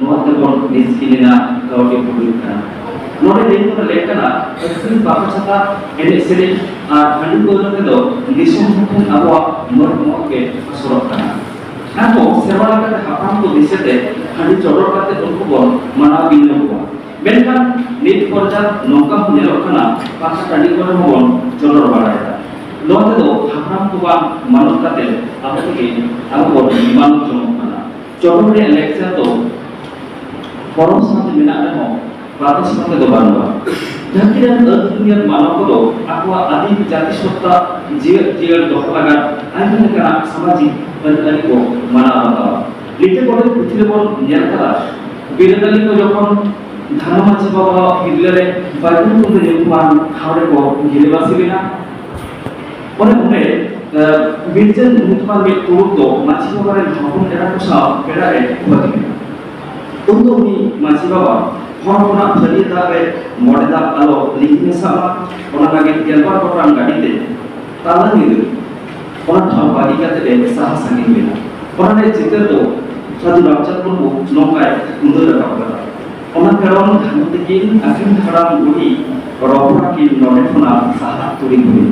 ᱱᱚᱣᱟ ᱛᱮᱵᱚᱱ ᱢᱤᱥᱠᱤᱱ ᱮᱱᱟ, ᱠᱟᱹᱣᱰᱤ ᱦᱩᱭᱩᱜ ᱠᱟᱱᱟ᱾ ᱱᱚᱰᱮ ᱞᱟᱹᱭ ᱛᱮᱫᱚ ᱞᱮᱠ ᱠᱟᱱᱟ, ᱟᱹᱠᱷᱨᱤᱧ ᱯᱟᱛᱟ ᱪᱷᱟᱛᱟ, ᱮᱱᱮᱡ ᱥᱮᱨᱮᱧ ᱟᱨ ᱦᱟᱺᱰᱤ ᱯᱟᱹᱣᱨᱟᱹ ᱛᱮᱫᱚ ᱫᱤᱥᱚᱢ ᱦᱚᱲ ᱴᱷᱮᱱ ᱟᱵᱚᱣᱟᱜ ᱢᱟᱹᱱ ᱢᱚᱦᱚᱛ ᱜᱮ ᱦᱟᱹᱥᱩᱨᱚᱜ ᱠᱟᱱᱟ᱾ ᱟᱨᱦᱚᱸ ᱥᱮᱨᱣᱟ ᱞᱮᱠᱟᱛᱮ ᱦᱟᱯᱲᱟᱢ ᱠᱚ ᱫᱤᱥᱟᱹᱛᱮ ᱦᱟᱺᱰᱤ ᱪᱚᱰᱚᱨ ᱠᱟᱛᱮ ᱩᱱᱠᱩ ᱵᱚᱱ ᱢᱟᱱᱟᱣ ᱜᱤᱱᱟᱹᱣ ᱠᱚᱣᱟ᱾ ᱢᱮᱱᱠᱷᱟᱱ ᱱᱤᱛ ᱯᱚᱨᱡᱟᱱᱛ ᱱᱚᱝᱠᱟ ᱦᱚᱸ ᱧᱮᱞᱚᱜ ᱠᱟᱱᱟ, ᱯᱟᱛᱟ ᱴᱟᱺᱰᱤ ᱠᱚᱨᱮ ᱦᱚᱸᱵᱚᱱ ᱪᱚᱰᱚᱨ ᱵᱟᱲᱟᱭᱮᱫᱟ᱾ ᱱᱚᱣᱟ ᱛᱮᱫᱚ ᱦᱟᱯᱲᱟᱢ ᱠᱚᱣᱟᱜ ᱢᱟᱱᱚᱛ ᱠᱟᱛᱮ ᱟᱵᱚ ᱛᱮᱜᱮ ᱟᱵᱚ ᱵᱚᱱ ᱢᱟᱱᱚᱛ ᱡᱚᱝᱚᱜ ᱠᱟᱱᱟ᱾ ᱪᱚᱰᱚᱨ ᱨᱮᱭᱟᱜ ᱞᱮᱠᱪᱟᱨ ᱫᱚ ᱯᱚᱨᱚᱵᱽ ᱥᱟᱶᱛᱮ ᱢᱮᱱᱟᱜ ᱨᱮᱦᱚᱸ, ᱵᱟᱠᱚ ᱥᱟᱶᱛᱮ ᱫᱚ ᱵᱟᱹᱱᱩᱜᱼᱟ᱾ ᱫᱷᱟᱹᱨᱛᱤ ᱨᱮᱱ ᱟᱹᱫᱤᱢ ᱫᱩᱱᱤᱭᱟᱹ ᱢᱟᱱᱣᱟ ᱠᱚᱫᱚ ᱟᱠᱚᱣᱟᱜ ᱟᱹᱫᱤᱢ ᱡᱟᱹᱛᱤ ᱥᱚᱛᱛᱟ ᱡᱤᱭᱟᱹᱲ ᱡᱤᱭᱟᱹᱲ ᱫᱚᱦᱚ ᱞᱟᱹᱜᱤᱫ ᱟᱭᱢᱟ ᱞᱮᱠᱟᱱᱟᱜ ᱥᱟᱢᱟᱡᱤᱠ ᱟᱹᱨᱤᱪᱟᱹᱞᱤ ᱠᱚ ᱢᱟᱱᱟᱣ ᱵᱟᱛᱟᱣᱟ᱾ ᱞᱤᱴᱟᱹ ᱜᱚᱰᱮᱛ ᱯᱩᱛᱷᱤ ᱨᱮᱵᱚᱱ ᱧᱮᱞ ᱠᱟᱫᱟ, ᱵᱤᱨᱟᱹᱫᱟᱹᱞᱤ ᱠᱚ ᱡᱚᱠᱷᱚᱱ ᱫᱷᱟᱱᱚ ᱢᱟᱹᱡᱷᱤ ᱵᱟᱵᱟᱣᱟᱜ ᱦᱤᱨᱞᱟᱹ ᱨᱮ ᱵᱟᱭᱜᱩᱱ ᱠᱩᱸᱫᱟᱹ ᱧᱩᱛᱩᱢᱟᱱ ᱴᱷᱟᱶ ᱨᱮᱠᱚ ᱜᱤᱨᱟᱹᱵᱟᱹᱥᱤ ᱞᱮᱱᱟ, ᱚᱱᱮ ᱚᱸᱰᱮ, ᱮ, ᱵᱤᱨᱡᱟᱹᱱ ᱧᱩᱛᱩᱢᱟᱱ ᱢᱤᱫ ᱛᱩᱲᱩᱠ ᱫᱚ ᱢᱟᱹᱡᱷᱤ ᱵᱟᱵᱟ ᱨᱮᱱ ᱦᱚᱯᱚᱱ ᱮᱨᱟ ᱠᱚ ᱥᱟᱶ ᱯᱮᱲᱟ ᱮ ᱦᱚᱦᱚ ᱟᱫᱮ ᱠᱟᱱᱟ᱾ ᱩᱱ ᱫᱚ ᱩᱱᱤ ᱢᱟᱹᱡᱷᱤ ᱵᱟᱵᱟ ᱦᱚᱲ ᱦᱚᱯᱚᱱᱟᱜ ᱯᱷᱟᱹᱨᱭᱟᱹ ᱫᱟᱜ ᱨᱮ ᱢᱚᱲᱮ ᱫᱟᱜ ᱟᱞᱚ ᱞᱤᱸᱜᱤ ᱢᱮᱥᱟᱜ ᱢᱟ, ᱚᱱᱟ ᱞᱟᱹᱜᱤᱫ ᱜᱮᱞᱵᱟᱨ ᱜᱚᱴᱟᱝ ᱜᱟᱹᱰᱤ ᱛᱮ ᱛᱟᱞᱟ ᱧᱤᱫᱟᱹ ᱚᱱᱟ ᱴᱷᱟᱶ ᱵᱟᱹᱜᱤ ᱠᱟᱛᱮ ᱮ ᱥᱟᱦᱟ ᱥᱟᱺᱜᱤᱧ ᱞᱮᱱᱟ᱾ ᱚᱱᱟ ᱨᱮᱭᱟᱜ ᱪᱤᱛᱟᱹᱨ ᱫᱚ ᱥᱟᱹᱫᱷᱩ ᱨᱟᱢᱪᱟᱸᱫᱽ ᱢᱩᱨᱢᱩ ᱱᱚᱝᱠᱟᱭ ᱩᱫᱩᱜ ᱨᱟᱠᱟᱵ ᱠᱟᱫᱟ᱾ ᱚᱱᱟ ᱠᱟᱨᱚᱱ ᱫᱷᱟᱹᱱᱩ ᱛᱤᱠᱤᱱ ᱟᱹᱠᱤᱱ ᱦᱟᱲᱟᱢ ᱵᱩᱲᱦᱤ ᱨᱚᱯᱚᱲ ᱟᱹᱠᱤᱱ ᱱᱚᱰᱮ ᱠᱷᱚᱱᱟᱜ ᱥᱟᱦᱟ ᱛᱩᱲᱤ ᱛᱩᱲᱤ᱾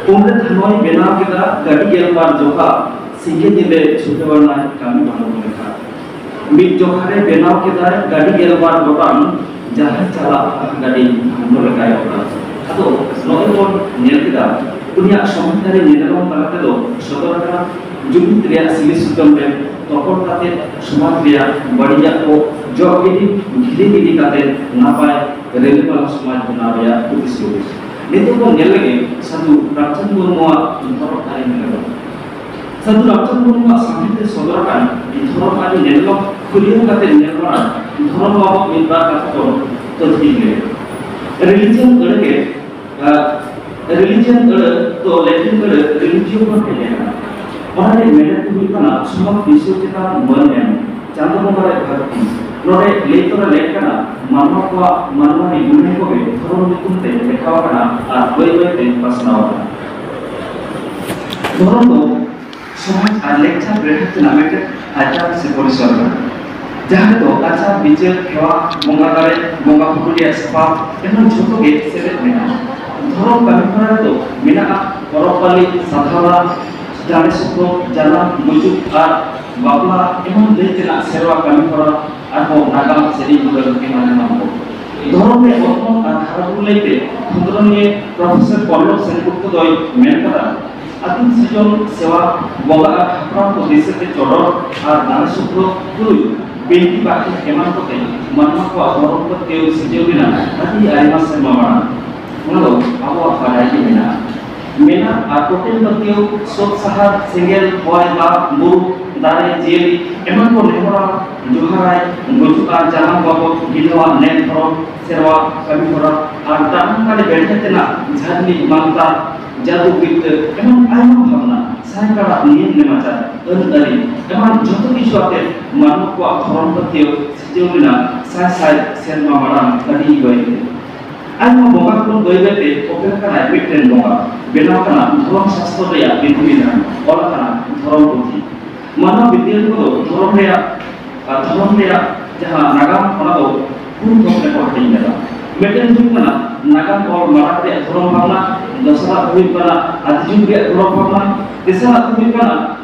ᱩᱱᱨᱮ ᱫᱷᱟᱹᱱᱩᱭ ᱵᱮᱱᱟᱣ ᱠᱮᱫᱟ ᱜᱟᱹᱰᱤ ᱜᱮᱞᱵᱟᱨ ᱡᱚᱠᱷᱟ ᱥᱤᱸᱜᱮ ᱧᱤᱫᱟᱹ ᱪᱷᱩᱴᱟᱹᱣ ᱮᱱᱟᱭ ᱠᱟᱹᱢᱤ ᱵᱟᱹᱱᱩᱜ ᱞᱮᱠᱟ᱾ ᱢᱤᱫ ᱡᱚᱠᱷᱟ ᱨᱮ ᱵᱮᱱᱟᱣ ᱠᱮᱫᱟᱭ ᱜᱟᱹᱰᱤ ᱜᱮᱞᱵᱟᱨ ᱜᱚᱴᱟᱝ, ᱡᱟᱦᱟᱸ ᱪᱟᱞᱟᱜ ᱜᱟᱹᱰᱤ ᱵᱷᱟᱱᱰᱚ ᱞᱮᱠᱟᱭ ᱚᱨᱟ᱾ ᱟᱫᱚ ᱱᱚᱜᱼᱚᱭ ᱵᱚᱱ ᱧᱮᱞ ᱠᱮᱫᱟ, ᱩᱱᱤᱭᱟᱜ ᱥᱚᱢᱚᱡᱽ ᱟᱹᱨᱤ ᱧᱮᱱᱮᱞᱚᱢ ᱛᱟᱞᱟ ᱛᱮᱫᱚ ᱥᱚᱫᱚᱨ ᱟᱠᱟᱱᱟ ᱡᱩᱢᱤᱫ ᱨᱮᱭᱟᱜ ᱥᱤᱞᱤ ᱥᱩᱛᱟᱹᱢ ᱨᱮ ᱛᱚᱯᱚᱞ ᱠᱟᱛᱮ ᱥᱚᱢᱟᱡᱽ ᱨᱮᱭᱟᱜ ᱵᱟᱹᱲᱤᱡᱟᱜ ᱠᱚ ᱡᱚᱜ ᱜᱤᱰᱤ, ᱜᱤᱰᱤ ᱜᱤᱰᱤ ᱠᱟᱛᱮ ᱱᱟᱯᱟᱭ ᱨᱤᱞᱟᱹᱢᱟᱞᱟ ᱥᱚᱢᱟᱡᱽ ᱵᱮᱱᱟᱣ ᱨᱮᱭᱟᱜ ᱯᱨᱚᱛᱤᱥᱨᱩᱛᱤ᱾ ᱱᱤᱛᱚᱜ ᱵᱚᱱ ᱧᱮᱞ ᱞᱮᱜᱮ ᱥᱟᱹᱫᱷᱩ ᱨᱟᱢᱪᱟᱸᱫᱽ ᱢᱩᱨᱢᱩᱣᱟᱜ ᱫᱷᱚᱨᱚᱢ ᱟᱹᱨᱤ ᱧᱮᱞᱮᱞᱚᱢ᱾ ᱥᱟᱹᱫᱷᱩ ᱨᱟᱢᱪᱟᱸᱫᱽ ᱢᱩᱨᱢᱩᱣᱟᱜ ᱥᱟᱶᱦᱮᱫ ᱨᱮ ᱥᱚᱫᱚᱨ ᱟᱠᱟᱱ ᱫᱷᱚᱨᱚᱢ ᱟᱹᱨᱤ ᱧᱮᱞᱮᱞᱚᱢ ᱠᱷᱩᱞᱟᱹᱣ ᱠᱟᱛᱮ ᱧᱮᱞ ᱢᱟᱲᱟᱝ ᱫᱷᱚᱨᱚᱢ ᱵᱟᱵᱚᱫ ᱢᱤᱫ ᱵᱟᱨ ᱠᱟᱛᱷᱟ ᱵᱚᱱ ᱛᱚᱡᱵᱤᱡ ᱞᱮᱜᱮ᱾ ᱨᱤᱞᱤᱡᱤᱭᱚᱱ ᱟᱹᱲᱟᱹ ᱜᱮ, ᱟᱨ ᱨᱤᱞᱤᱡᱤᱭᱚᱱ ᱟᱹᱲᱟᱹ ᱫᱚ ᱞᱮᱴᱤᱱ ᱟᱹᱲᱟᱹ ᱨᱤᱞᱤᱡᱤᱭᱳ ᱠᱷᱚᱱ ᱦᱮᱡ ᱟᱠᱟᱱᱟ᱾ ᱚᱱᱟ ᱨᱮᱭᱟᱜ ᱢᱮᱱᱮᱛ ᱫᱚ ᱦᱩᱭᱩᱜ ᱠᱟᱱᱟ ᱥᱚᱢᱟᱡᱽ ᱵᱤᱥᱚᱭ ᱪᱮᱛᱟᱱ ᱢᱟᱹᱱ ᱮᱢ, ᱪᱟᱸᱫᱚ ᱵᱚᱸᱜᱟ ᱨᱮ ᱵᱷᱟᱹᱠᱛᱤ᱾ ᱱᱚᱰᱮ ᱞᱟᱹᱭ ᱛᱚᱨᱟ ᱞᱮᱠ ᱠᱟᱱᱟ, ᱢᱟᱱᱣᱟ ᱠᱚᱣᱟᱜ ᱢᱟᱱᱣᱟᱨᱤ ᱜᱩᱱᱟᱹᱭ ᱠᱚᱜᱮ ᱫᱷᱚᱨᱚᱢ ᱧᱩᱛᱩᱢ ᱛᱮ ᱞᱮᱠᱷᱟᱣ ᱟᱠᱟᱱᱟ ᱟᱨ ᱵᱟᱹᱭ ᱵᱟᱹᱭ ᱛᱮ ᱯᱟᱥᱱᱟᱣ ᱟᱠᱟᱱᱟ᱾ ᱫᱷᱚᱨᱚᱢ ᱫᱚ ᱥᱚᱢᱟᱡᱽ ᱟᱨ ᱞᱮᱠᱪᱟᱨ ᱵᱮᱲᱦᱟᱭ ᱨᱮᱱᱟᱜ ᱢᱤᱫᱴᱮᱱ ᱟᱪᱟᱨ ᱥᱮ ᱯᱚᱨᱤᱥᱚᱨ ᱠᱟᱱᱟ, ᱡᱟᱦᱟᱸ ᱨᱮᱫᱚ ᱟᱪᱟᱨ ᱵᱤᱪᱟᱹᱨ, ᱦᱮᱣᱟ, ᱵᱚᱸᱜᱟ ᱫᱟᱲᱮ, ᱵᱚᱸᱜᱟ ᱵᱩᱨᱩ ᱨᱮᱭᱟᱜ ᱥᱟᱯᱟᱵ ᱮᱢᱟᱱ ᱡᱷᱚᱛᱚ ᱜᱮ ᱥᱮᱞᱮᱫ ᱢᱮᱱᱟᱜᱼᱟ᱾ ᱫᱷᱚᱨᱚᱢ ᱠᱟᱹᱢᱤ ᱦᱚᱨᱟ ᱨᱮᱫᱚ ᱢᱮᱱᱟᱜᱼᱟ ᱯᱚᱨᱚᱵᱽ ᱯᱟᱹᱞᱤ, ᱥᱟᱫᱷᱟᱣᱟ, ᱡᱟᱸᱰᱮ ᱥᱚᱛᱚ, ᱡᱟᱱᱟᱢ, ᱜᱩᱡᱩᱜ ᱟᱨ ᱵᱟᱯᱞᱟ ᱮᱢᱟᱱ ᱞᱟᱹᱭ ᱛᱮᱱᱟᱜ ᱥᱮᱨᱣᱟ ᱠᱟᱹᱢᱤ ᱦᱚᱨᱟ, ᱟᱨᱦᱚᱸ ᱱᱟᱜᱟᱢ, ᱥᱮᱨᱮᱧ, ᱫᱩᱞᱟᱹᱲ ᱮᱢᱟᱱ ᱮᱢᱟᱱ ᱠᱚ᱾ ᱫᱷᱚᱨᱚᱢ ᱨᱮ ᱚᱛᱢᱚᱱ ᱟᱨ ᱦᱟᱨᱟ ᱵᱩᱨᱩ ᱞᱟᱹᱭᱛᱮ ᱠᱷᱚᱸᱫᱽᱨᱚᱱᱤᱭᱟᱹ ᱯᱨᱚᱯᱷᱮᱥᱚᱨ ᱯᱚᱞᱞᱚᱵ ᱥᱮᱱᱜᱩᱯᱛᱚ ᱫᱚᱭ ᱢᱮᱱ ᱠᱟᱫᱟ, ᱟᱹᱫᱤᱢ ᱥᱤᱨᱡᱚᱱ ᱥᱮᱣᱟ, ᱵᱚᱸᱜᱟ ᱟᱨ ᱦᱟᱯᱲᱟᱢ ᱠᱚ ᱫᱤᱥᱟᱹᱛᱮ ᱪᱚᱰᱚᱨ ᱟᱨ ᱫᱟᱲᱮ ᱥᱩᱠᱷᱚ ᱛᱩᱞᱩᱡ ᱵᱤᱱᱛᱤ ᱵᱟᱠᱷᱮᱬ ᱮᱢᱟᱱ ᱠᱚᱛᱮ ᱢᱟᱱᱣᱟ ᱠᱚᱣᱟᱜ ᱫᱷᱚᱨᱚᱢ ᱯᱟᱹᱛᱭᱟᱹᱣ ᱥᱤᱨᱡᱟᱹᱣ ᱞᱮᱱᱟ ᱟᱹᱰᱤ ᱟᱭᱢᱟ ᱥᱮᱨᱢᱟ ᱢᱟᱲᱟᱝ᱾ ᱚᱱᱟ ᱫᱚ ᱟᱵᱚᱣᱟᱜ ᱵᱟᱰᱟᱭ ᱜᱮ ᱢᱮᱱᱟᱜᱼᱟ᱾ ᱢᱮᱱᱟᱜ ᱟᱨ ᱴᱳᱴᱮᱢ ᱯᱟᱹᱛᱭᱟᱹᱣ, ᱥᱳᱛ ᱥᱟᱦᱟᱨ, ᱥᱮᱸᱜᱮᱞ, ᱦᱚᱭ, ᱫᱟᱜ, ᱵᱩᱨᱩ, ᱫᱟᱨᱮ, ᱡᱤᱭᱟᱹᱞᱤ ᱮᱢᱟᱱ ᱠᱚ ᱱᱮᱦᱚᱨᱟ, ᱡᱚᱦᱟᱨᱟᱭ, ᱜᱩᱡᱩᱜᱼᱟ, ᱡᱟᱱᱟᱢ ᱵᱟᱵᱚᱫ ᱜᱤᱫᱷᱟᱹᱣᱟᱜ ᱱᱮᱠ ᱫᱷᱚᱨᱚᱢ, ᱥᱮᱨᱣᱟ, ᱠᱟᱹᱢᱤ ᱦᱚᱨᱟ ᱟᱨ ᱫᱟᱜ ᱠᱟᱹᱰᱤ ᱵᱮᱲᱦᱮ ᱛᱮᱱᱟᱜ ᱡᱷᱟᱹᱨᱱᱤ ᱢᱟᱱᱛᱟᱨ, ᱡᱟᱹᱫᱩ ᱵᱤᱫᱽᱫᱟᱹ ᱮᱢᱟᱱ ᱟᱭᱢᱟ ᱵᱷᱟᱵᱽᱱᱟ, ᱥᱟᱭ ᱠᱟᱲᱟ ᱱᱤᱭᱚᱢ ᱱᱮᱢᱟᱪᱟᱨ, ᱟᱹᱱ ᱟᱹᱨᱤ ᱮᱢᱟᱱ ᱡᱷᱚᱛᱚ ᱠᱤᱪᱷᱩ ᱟᱛᱮ ᱢᱟᱱᱣᱟ ᱠᱚᱣᱟᱜ ᱫᱷᱚᱨᱚᱢ ᱯᱟᱹᱛᱭᱟᱹᱣ ᱥᱤᱨᱡᱟᱹᱣ ᱞᱮᱱᱟ ᱥᱟᱭ ᱥᱟᱭ ᱥᱮᱨᱢᱟ ᱢᱟᱲᱟᱝ ᱟᱹᱰᱤ ᱵᱟᱹᱭ ᱛᱮ᱾ ᱟᱭᱢᱟ ᱵᱚᱸᱜᱟ ᱠᱚ ᱵᱟᱹᱭ ᱵᱟᱹᱭ ᱛᱮ ᱚᱯᱮᱞ ᱠᱟᱱᱟᱭ ᱢᱤᱫᱴᱮᱱ ᱵᱚᱸᱜᱟ, ᱵᱮᱱᱟᱣ ᱠᱟᱱᱟ ᱫᱷᱚᱨᱚᱢ ᱥᱟᱥᱛᱚᱨ ᱨᱮᱭᱟᱜ ᱵᱤᱫᱷᱤ ᱵᱤᱫᱷᱟᱱ, ᱚᱞ ᱟᱠᱟᱱᱟ ᱫᱷᱚᱨᱚᱢ ᱯᱩᱛᱷᱤ᱾ ᱢᱟᱱᱣ ᱵᱤᱫᱽᱭᱟᱹᱱ ᱠᱚᱫᱚ ᱫᱷᱚᱨᱚᱢ ᱨᱮᱭᱟᱜ, ᱟᱨ ᱫᱷᱚᱨᱚᱢ ᱨᱮᱭᱟᱜ ᱡᱟᱦᱟᱸ ᱱᱟᱜᱟᱢ, ᱚᱱᱟ ᱫᱚ ᱯᱩᱱ ᱛᱷᱚᱠ ᱨᱮᱠᱚ ᱦᱟᱹᱴᱤᱧ ᱠᱟᱫᱟ᱾ ᱢᱤᱫᱴᱮᱱ ᱦᱩᱭᱩᱜ ᱠᱟᱱᱟ ᱱᱟᱜᱟᱢ ᱚᱞ ᱢᱟᱲᱟᱝ ᱨᱮᱭᱟᱜ ᱫᱷᱚᱨᱚᱢ ᱵᱷᱟᱵᱽᱱᱟ, ᱫᱚᱥᱟᱨᱟᱜ ᱦᱩᱭᱩᱜ ᱠᱟᱱᱟ ᱟᱹᱫᱤ ᱡᱩᱜᱽ ᱨᱮᱭᱟᱜ ᱫᱷᱚᱨᱚᱢ ᱵᱷᱟᱵᱽᱱᱟ, ᱛᱮᱥᱟᱨᱟᱜ ᱫᱚ ᱦᱩᱭᱩᱜ ᱠᱟᱱᱟ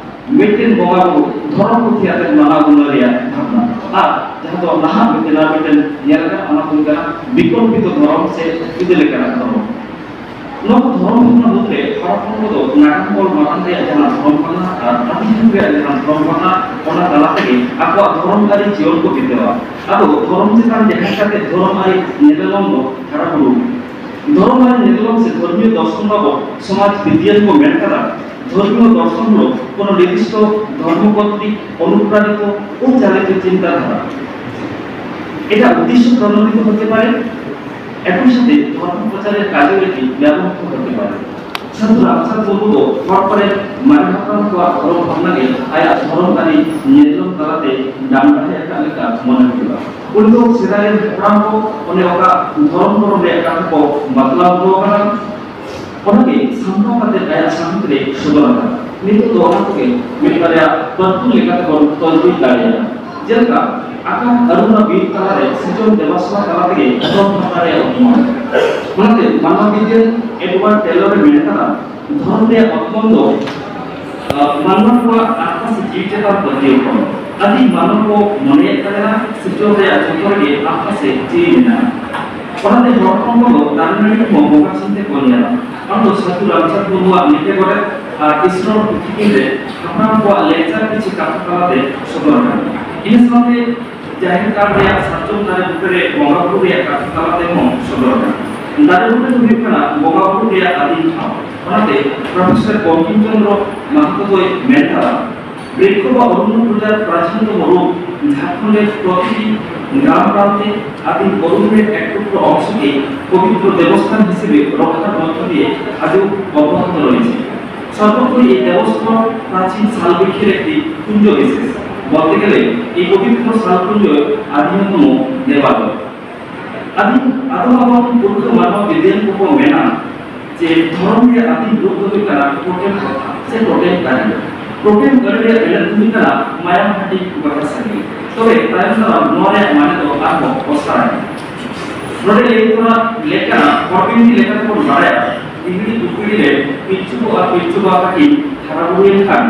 ᱢᱤᱫᱴᱮᱱ ᱵᱚᱸᱜᱟ ᱵᱩᱨᱩ ᱫᱷᱚᱨᱚᱢ ᱯᱩᱛᱷᱤ ᱟᱛᱮ ᱢᱟᱱᱟᱣ ᱜᱩᱱᱟᱹᱣ ᱨᱮᱭᱟᱜ ᱵᱷᱟᱵᱽᱱᱟ, ᱟᱨ ᱡᱟᱦᱟᱸ ᱫᱚ ᱱᱟᱦᱟᱜ ᱢᱤᱫᱴᱮᱱ ᱟᱨ ᱢᱤᱫᱴᱮᱱ ᱧᱮᱞ ᱟᱠᱟᱱ, ᱚᱱᱟ ᱫᱚ ᱦᱩᱭᱩᱜ ᱠᱟᱱᱟ ᱵᱤᱠᱚᱞᱯᱤᱛᱚ ᱫᱷᱚᱨᱚᱢ ᱥᱮ ᱡᱩᱫᱟᱹ ᱞᱮᱠᱟᱱᱟᱜ ᱫᱷᱚᱨᱚᱢ᱾ ᱱᱚᱣᱟ ᱠᱚ ᱫᱷᱚᱨᱚᱢ ᱵᱷᱟᱵᱽᱱᱟ ᱢᱩᱫᱽᱨᱮ ᱦᱚᱲ ᱦᱚᱯᱚᱱ ᱠᱚᱫᱚ ᱱᱟᱜᱟᱢ ᱚᱞ ᱢᱟᱲᱟᱝ ᱨᱮᱭᱟᱜ ᱡᱟᱦᱟᱸ ᱫᱷᱚᱨᱚᱢ ᱵᱷᱟᱵᱽᱱᱟ ᱟᱨ ᱟᱹᱫᱤ ᱡᱩᱜᱽ ᱨᱮᱭᱟᱜ ᱡᱟᱦᱟᱸ ᱫᱷᱚᱨᱚᱢ ᱵᱷᱟᱵᱽᱱᱟ, ᱚᱱᱟ ᱛᱟᱞᱟ ᱛᱮᱜᱮ ᱟᱠᱚᱣᱟᱜ ᱫᱷᱚᱨᱚᱢ ᱟᱹᱨᱤ ᱡᱤᱭᱚᱱ ᱠᱚ ᱵᱤᱛᱟᱹᱣᱟ᱾ ᱟᱫᱚ ᱫᱷᱚᱨᱚᱢ ᱪᱮᱛᱟᱱ ᱡᱟᱦᱟᱸ ᱞᱮᱠᱟᱛᱮ ᱫᱷᱚᱨᱚᱢ ᱟᱹᱨᱤ ᱧᱮᱞᱮᱞᱚᱢ ᱫᱚ ᱦᱟᱨᱟ ᱵᱩᱨᱩ᱾ ᱫᱷᱚᱨᱚᱢ ᱟᱹᱨᱤ ᱧᱮᱞᱮᱞᱚᱢ ᱥᱮ ᱫᱷᱚᱨᱢᱤᱭᱚ ᱫᱚᱨᱥᱚᱱ ᱵᱟᱵᱚᱫ ᱥᱚᱢᱟᱡᱽ ᱵᱤᱫᱽᱭᱟᱹᱱ ᱠᱚ ᱢᱮᱱ ᱠᱟᱫᱟ, ᱫᱷᱚᱨᱢᱤᱭᱚ ᱫᱚᱨᱥᱚᱱ ᱫᱚ ᱠᱳᱱᱳ ᱱᱤᱨᱫᱤᱥᱴᱚ ᱫᱷᱚᱨᱢᱚ ᱠᱚᱨᱛᱨᱤᱠ ᱚᱱᱩᱯᱨᱟᱱᱤᱛ ᱚ ᱪᱟᱞᱤᱛ ᱪᱤᱱᱛᱟধারা, ᱮᱴᱟᱜ ᱩᱫᱽᱫᱮশ্য প্রণোদিত হতে পারে, একই সাথে ধর্ম প্রচারের কাজেও এটি ব্যবহৃত হতে পারে। ᱥᱟᱹᱫᱷᱩ ᱨᱟᱢᱪᱟᱸᱫᱽ ᱢᱩᱨᱢᱩ ᱫᱚ ᱦᱚᱲ ᱠᱚᱨᱮ ᱢᱟᱨᱮ ᱦᱟᱯᱲᱟᱢ ᱠᱚᱣᱟᱜ ᱫᱷᱚᱨᱚᱢ ᱵᱷᱟᱵᱽᱱᱟ ᱜᱮ ᱟᱭᱟᱜ ᱫᱷᱚᱨᱚᱢ ᱟᱹᱨᱤ ᱧᱮᱞᱡᱚᱝ ᱛᱟᱞᱟᱛᱮ ᱰᱟᱢ ᱰᱟᱦᱮ ᱟᱠᱟᱫ ᱞᱮᱠᱟ ᱢᱚᱱᱮ ᱦᱩᱭᱩᱜᱼᱟ᱾ ᱩᱱᱤ ᱫᱚ ᱥᱮᱫᱟᱭ ᱨᱮᱱ ᱦᱟᱯᱲᱟᱢ ᱠᱚ ᱚᱱᱮ ᱚᱱᱠᱟ ᱫᱷᱚᱨᱚᱢ ᱠᱚᱨᱚᱢ ᱨᱮᱭᱟᱜ ᱠᱟᱛᱷᱟ ᱠᱚ ᱵᱟᱛᱞᱟᱣ ᱦᱚᱴᱚ ᱟᱠᱟᱫᱟ᱾ ᱚᱱᱟᱜᱮ ᱥᱟᱢᱴᱟᱣ ᱠᱟᱛᱮ ᱟᱭᱟᱜ ᱥᱟᱶᱦᱮᱫ ᱨᱮ ᱥᱚᱫᱚᱨ ᱟᱠᱟᱫᱟ᱾ ᱱᱤᱛᱚᱜ ᱫᱚ ᱚᱱᱟ ᱠᱚᱜᱮ ᱢᱤᱫ ᱵᱟᱨᱭᱟ ᱯᱟᱹᱨᱛᱩᱞ ᱞᱮᱠᱟᱛᱮ ᱵᱚᱱ ᱛᱚᱡᱵᱤᱡ ᱫᱟᱲᱮᱭᱟᱜᱼᱟ᱾ ᱡᱮᱞᱮᱠᱟ ᱟᱠᱟᱱ ᱟᱹᱨᱩᱱᱟ ᱵᱤᱨ ᱛᱟᱞᱟᱨᱮ ᱥᱤᱨᱡᱚᱱ ᱫᱮᱵᱟ ᱥᱮᱵᱟ ᱛᱟᱞᱟ ᱛᱮᱜᱮ ᱫᱷᱚᱨᱚᱢ ᱵᱷᱟᱵᱽᱱᱟ ᱨᱮᱭᱟᱜ ᱩᱛᱱᱟᱹᱣ᱾ ᱚᱱᱟᱛᱮ ᱢᱟᱱᱣᱟ ᱵᱤᱫᱽᱭᱟᱹ ᱮᱰᱣᱟᱨᱰ ᱴᱮᱞᱚᱨ ᱮ ᱢᱮᱱ ᱠᱟᱫᱟ, ᱫᱷᱚᱨᱚᱢ ᱨᱮᱭᱟᱜ ᱚᱛᱢᱚᱱ ᱫᱚ ᱟᱨ ᱢᱟᱱᱣᱟ ᱠᱚᱣᱟᱜ ᱟᱛᱢᱟ ᱥᱮ ᱡᱤᱣᱤ ᱪᱮᱛᱟᱱ ᱯᱟᱹᱛᱭᱟᱹᱣ ᱠᱷᱚᱱ᱾ ᱟᱹᱫᱤ ᱢᱟᱱᱣᱟ ᱠᱚ ᱢᱚᱱᱮᱭᱮᱫ ᱛᱟᱦᱮᱱᱟ ᱥᱤᱨᱡᱚᱱ ᱨᱮᱭᱟᱜ ᱡᱚᱛᱚ ᱨᱮᱜᱮ ᱟᱛᱢᱟ ᱥᱮ ᱡᱤᱣᱤ ᱢᱮᱱᱟᱜᱼᱟ᱾ ᱚᱱᱟᱛᱮ ᱦᱚᱲ ᱦᱚᱯᱚᱱ ᱠᱚᱫᱚ ᱫᱟᱨᱮ ᱱᱟᱹᱲᱤ ᱠᱚᱦᱚᱸ ᱵᱚᱸᱜᱟ ᱪᱤᱱᱛᱮ ᱠᱚ ᱧᱮᱞᱟ᱾ ᱚᱱᱟ ᱫᱚ ᱥᱟᱹᱫᱷᱩ ᱨᱟᱢᱪᱟᱸᱫᱽ ᱢᱩᱨᱢᱩᱣᱟᱜ ᱞᱤᱴᱟᱹ ᱜᱚᱰᱮᱛ ᱟᱨ ᱤᱥᱨᱚᱲ ᱯᱩᱛᱷᱤ ᱠᱤᱱ ᱨᱮ ᱦᱟᱯᱲᱟᱢ ᱠᱚᱣᱟᱜ ᱞᱮᱠᱪᱟᱨ ᱠᱤᱪᱷᱤ ᱠᱟᱛᱷᱟ ᱛᱟᱞᱟᱛᱮ ᱥᱚᱫᱚᱨ ᱟᱠᱟᱱᱟ᱾ ᱤᱱᱟᱹ ᱥᱟᱶᱛᱮ ᱡᱟᱦᱮᱨ ᱜᱟᱲ ᱨᱮᱭᱟᱜ ᱥᱟᱨᱡᱚᱢ ᱫᱟᱨᱮ ᱵᱩᱴᱟᱹ ᱨᱮ ᱵᱚᱸᱜᱟ ᱵᱩᱨᱩ ᱨᱮᱭᱟᱜ ᱠᱟᱛᱷᱟ ᱛᱟᱞᱟᱛᱮ ᱦᱚᱸ ᱥᱚᱫᱚᱨ ᱟᱠᱟᱱᱟ᱾ ᱫᱟᱨᱮ ᱵᱩᱴᱟᱹ ᱫᱚ ᱦᱩᱭᱩᱜ ᱠᱟᱱᱟ ᱵᱚᱸᱜᱟ ᱵᱩᱨᱩ ᱨᱮᱭᱟᱜ ᱟᱹᱫᱤᱢ ᱴᱷᱟᱶ᱾ ᱚᱱᱟᱛᱮ ᱯᱨᱚᱯᱷᱮᱥᱚᱨ ᱵᱚᱝᱠᱤᱢ ᱪᱚᱸᱫᱽᱨᱚ ᱢᱟᱦᱟᱛᱚ ᱫᱚᱭ ᱢᱮᱱ ᱠᱟᱫᱟ, ᱵᱨᱤᱠᱠᱷᱚ ᱵᱟ ᱚᱨᱚᱱᱱᱚ ᱯᱩᱡᱟᱨ ᱯᱨᱟᱪᱤᱱᱛᱚᱢ ᱨᱩᱯ, ᱡᱷᱟᱲᱠᱷᱚᱸᱰᱮᱨ ᱯᱨᱚᱛᱤᱴᱤ ᱜᱨᱟᱢ ᱯᱨᱟন্তে ᱟᱹᱫᱤᱢ ᱚᱨᱚᱱᱱᱚ ᱨᱮ ᱮᱠ টুকরো অংশকে পবিত্র দেবস্থান হিসেবে রক্ষার মধ্য দিয়ে আজও অব্যাহত রয়েছে। সর্বোপরি এই দেবস্থান প্রাচীন শাল বৃক্ষের একটি কুঞ্জ বিশেষ। বলতে গেলে এই পবিত্র শাল কুঞ্জ আদিমতম দেবালয়। ᱟᱹᱫᱤᱢ ᱟᱫᱚᱢ ᱟᱫᱚᱢ ᱯᱩᱨᱠᱷᱟᱹ ᱢᱟᱱᱣᱟ ᱵᱤᱫᱽᱣᱟᱱ ᱠᱚᱠᱚ ᱢᱮᱱᱟ ᱡᱮ ᱫᱷᱚᱨᱚᱢ ᱨᱮᱭᱟᱜ ᱟᱹᱫᱤᱢ ᱨᱩᱯ ᱫᱚ ᱦᱩᱭᱩᱜ ᱠᱟᱱᱟ ᱴᱳᱴᱮᱢ ᱯᱨᱚᱛᱷᱟ ᱥᱮ ᱴᱳᱴᱮᱢ ᱟᱹᱨᱤ᱾ ᱴᱳᱴᱮᱢ ᱟᱹᱨᱤ ᱨᱮᱭᱟᱜ ᱮᱱᱮᱢ ᱫᱚ ᱦᱩᱭᱩᱜ ᱠᱟᱱᱟ ᱢᱟᱭᱟᱢ ᱦᱟᱹᱴᱤᱧ ᱵᱟᱠᱷᱨᱟ ᱥᱟᱹᱜᱟᱹᱭ᱾ ᱛᱚᱵᱮ ᱛᱟᱭᱚᱢ ᱫᱟᱨᱟᱢ ᱱᱚᱣᱟ ᱨᱮᱭᱟᱜ ᱢᱟᱱᱮ ᱫᱚ ᱟᱨᱦᱚᱸ ᱚᱥᱟᱨ ᱮᱱᱟ᱾ ᱱᱚᱰᱮ ᱞᱟᱹᱭ ᱛᱚᱨᱟ ᱞᱮᱠᱟᱱᱟ, ᱦᱚᱲ ᱵᱤᱱᱛᱤ ᱞᱮᱠᱟᱛᱮ ᱵᱚᱱ ᱵᱟᱲᱟᱭᱟ, ᱯᱤᱯᱤᱲᱤ ᱯᱤᱯᱤᱲᱤ ᱨᱮ ᱯᱤᱞᱪᱩ ᱠᱚ ᱟᱨ ᱯᱤᱞᱪᱩ ᱵᱟ ᱛᱟᱹᱠᱤᱱ ᱦᱟᱨᱟ ᱵᱩᱨᱩᱭᱮᱱ ᱠᱷᱟᱱ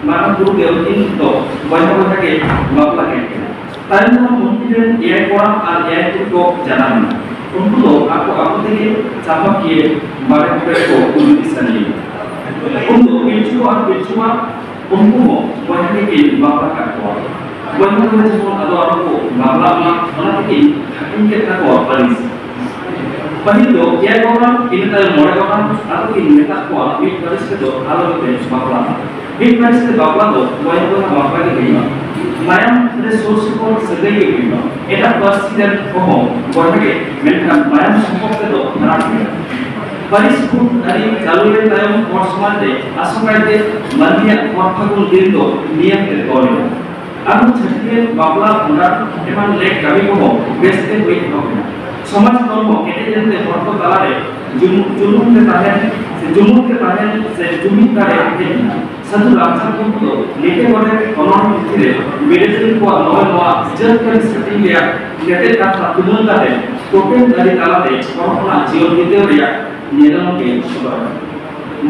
ᱢᱟᱨᱟᱝ ᱵᱩᱨᱩ ᱜᱮ ᱩᱱᱠᱤᱱ ᱫᱚ ᱵᱚᱭᱦᱟ ᱵᱚᱭᱦᱟ ᱜᱮ ᱵᱟᱯᱞᱟ ᱠᱮᱫ ᱠᱤᱱᱟ᱾ ᱛᱟᱭᱚᱢ ᱫᱟᱨᱟᱢ ᱩᱱᱠᱤᱱ ᱨᱮᱱ ᱮᱭᱟᱭ ᱠᱚᱲᱟ ᱟᱨ ᱮᱭᱟᱭ ᱠᱩᱲᱤ ᱠᱚ ᱡᱟᱱᱟᱢ ᱮᱱᱟ᱾ ᱩᱱᱠᱩ ᱫᱚ ᱟᱠᱚ ᱟᱠᱚ ᱛᱮᱜᱮ ᱪᱟᱸᱯᱟᱠᱤᱭᱟᱹ ᱵᱟᱲᱮ ᱵᱩᱴᱟᱹ ᱨᱮᱠᱚ ᱩᱞ ᱫᱤᱥᱟᱹ ᱞᱮᱱᱟ᱾ ᱩᱱ ᱫᱚ ᱯᱤᱞᱪᱩ ᱟᱨ ᱯᱤᱞᱪᱩ ᱢᱟ ᱩᱱᱠᱩ ᱦᱚᱸ ᱵᱚᱭᱦᱟ ᱜᱮᱠᱤᱱ ᱵᱟᱯᱞᱟ ᱠᱟᱫ ᱠᱚᱣᱟ᱾ ᱵᱚᱭᱦᱟ ᱵᱚᱭᱦᱟ ᱡᱮᱢᱚᱱ ᱟᱫᱚ ᱟᱞᱚ ᱠᱚ ᱵᱟᱯᱞᱟᱜ ᱢᱟ, ᱚᱱᱟ ᱛᱮᱠᱤᱱ ᱦᱟᱹᱴᱤᱧ ᱠᱮᱫ ᱛᱟᱠᱚᱣᱟ ᱯᱟᱹᱨᱤᱥ᱾ ᱯᱟᱹᱦᱤᱞ ᱫᱚ ᱮᱭᱟᱭ ᱜᱚᱴᱟᱝ, ᱤᱱᱟᱹ ᱛᱟᱭᱚᱢ ᱢᱚᱬᱮ ᱜᱚᱴᱟᱝ, ᱟᱫᱚ ᱠᱤᱱ ᱢᱮᱛᱟᱜ ᱠᱚᱣᱟ ᱢᱤᱫ ᱯᱟᱹᱨᱤᱥ ᱛᱮᱫᱚ ᱟᱞᱚ ᱜᱮᱯᱮ ᱵᱟᱯᱞᱟᱜ ᱢᱟ᱾ ᱢᱤᱫ ᱯᱟᱹᱨᱤᱥ ᱛᱮ ᱵᱟᱯᱞᱟ ᱫᱚ ᱵᱚᱭᱦᱟ ᱵᱚᱭᱦᱟ ᱵᱟᱯᱞᱟ ᱜᱮ ᱦᱩᱭᱩᱜᱼᱟ᱾ ᱢᱟᱭᱟᱢ ᱨᱮ ᱥᱩᱨ ᱥᱩᱯᱩᱨ ᱥᱟᱹᱜᱟᱹᱭ ᱜᱮ ᱦᱩᱭᱩᱜᱼᱟ᱾ ᱮᱴᱟᱜ ᱯᱟᱹᱨᱥᱤ ᱨᱮᱱ ᱠᱚᱦᱚᱸ ᱵᱚᱭᱦᱟ ᱜᱮ, ᱢᱮᱱᱠᱷᱟᱱ ᱢᱟᱭᱟᱢ ᱥᱚᱢᱯᱚᱨᱠ ᱛᱮᱫᱚ ᱢᱟᱨᱟᱝ ᱜᱮᱭᱟ᱾ ᱯᱟᱹᱨᱤᱥ ᱠᱷᱩᱱ ᱟᱹᱨᱤ ᱪᱟᱹᱞᱩᱭᱮᱱ ᱛᱟᱭᱚᱢ ᱦᱚᱲ ᱥᱚᱢᱟᱡᱽ ᱨᱮ ᱟᱥᱚᱠᱟᱭᱛᱮ ᱢᱟᱹᱱᱢᱤᱭᱟᱜ ᱦᱚᱲ ᱯᱷᱟᱹᱜᱩᱱ ᱫᱤᱱ ᱫᱚ ᱱᱤᱭᱟᱹᱢ ᱛᱮ ᱛᱚᱞ ᱮᱱᱟ᱾ ᱟᱨᱦᱚᱸ ᱪᱷᱟᱹᱴᱭᱟᱹᱨ, ᱵᱟᱯᱞᱟ, ᱵᱷᱟᱸᱰᱟᱱ ᱮᱢᱟᱱ ᱞᱮᱠ ᱠᱟᱹᱢᱤ ᱠᱚᱦᱚᱸ ᱵᱮᱥ ᱛᱮ ᱦᱩᱭ ᱮᱦᱚᱵ ᱮᱱᱟ᱾ ᱥᱚᱢᱟᱡᱽ ᱦᱚᱲᱢᱚ ᱠᱮᱴᱮᱡ ᱮᱱᱛᱮ ᱦᱚᱲ ᱠᱚ ᱛᱟᱞᱟᱨᱮ ᱡᱩᱢᱩ-, ᱡᱩᱞᱩᱢ ᱛᱮ ᱛᱟᱦᱮᱸ ᱥᱮ ᱡᱩᱢᱩᱫ ᱛᱮ ᱛᱟᱦᱮᱸ ᱥᱮ ᱡᱩᱢᱤᱫ ᱫᱟᱲᱮ ᱦᱮᱡ ᱮᱱᱟ᱾ ᱥᱟᱹᱫᱷᱩ ᱨᱟᱢᱪᱟᱸᱫᱽ ᱢᱩᱨᱢᱩ ᱫᱚ ᱞᱤᱴᱟᱹ ᱜᱚᱰᱮᱛ ᱚᱱᱚᱬᱦᱮ ᱯᱩᱛᱷᱤ ᱨᱮ ᱵᱤᱨᱟᱹᱫᱟᱹᱞᱤ ᱠᱚᱣᱟᱜ ᱱᱚᱜᱼᱚᱭ ᱱᱚᱣᱟ ᱡᱟᱹᱛ ᱠᱟᱹᱨᱤ ᱥᱮᱨᱮᱧ ᱨᱮᱭᱟᱜ ᱞᱮᱴᱮᱫ ᱠᱟᱛᱷᱟ ᱛᱩᱢᱟᱹᱞ ᱠᱟᱛᱮ ᱴᱳᱴᱮᱢ ᱟᱹᱨᱤ ᱛᱟᱞᱟᱛᱮ ᱦᱚᱲ ᱦᱚᱯᱚᱱᱟᱜ ᱡᱤᱭᱚᱱ ᱵᱤᱛᱟᱹᱣ ᱨᱮᱭᱟᱜ ᱧᱮᱱᱮᱞᱚᱢ ᱜᱮ ᱥᱚᱫᱚᱨ ᱟᱠᱟᱫᱟ᱾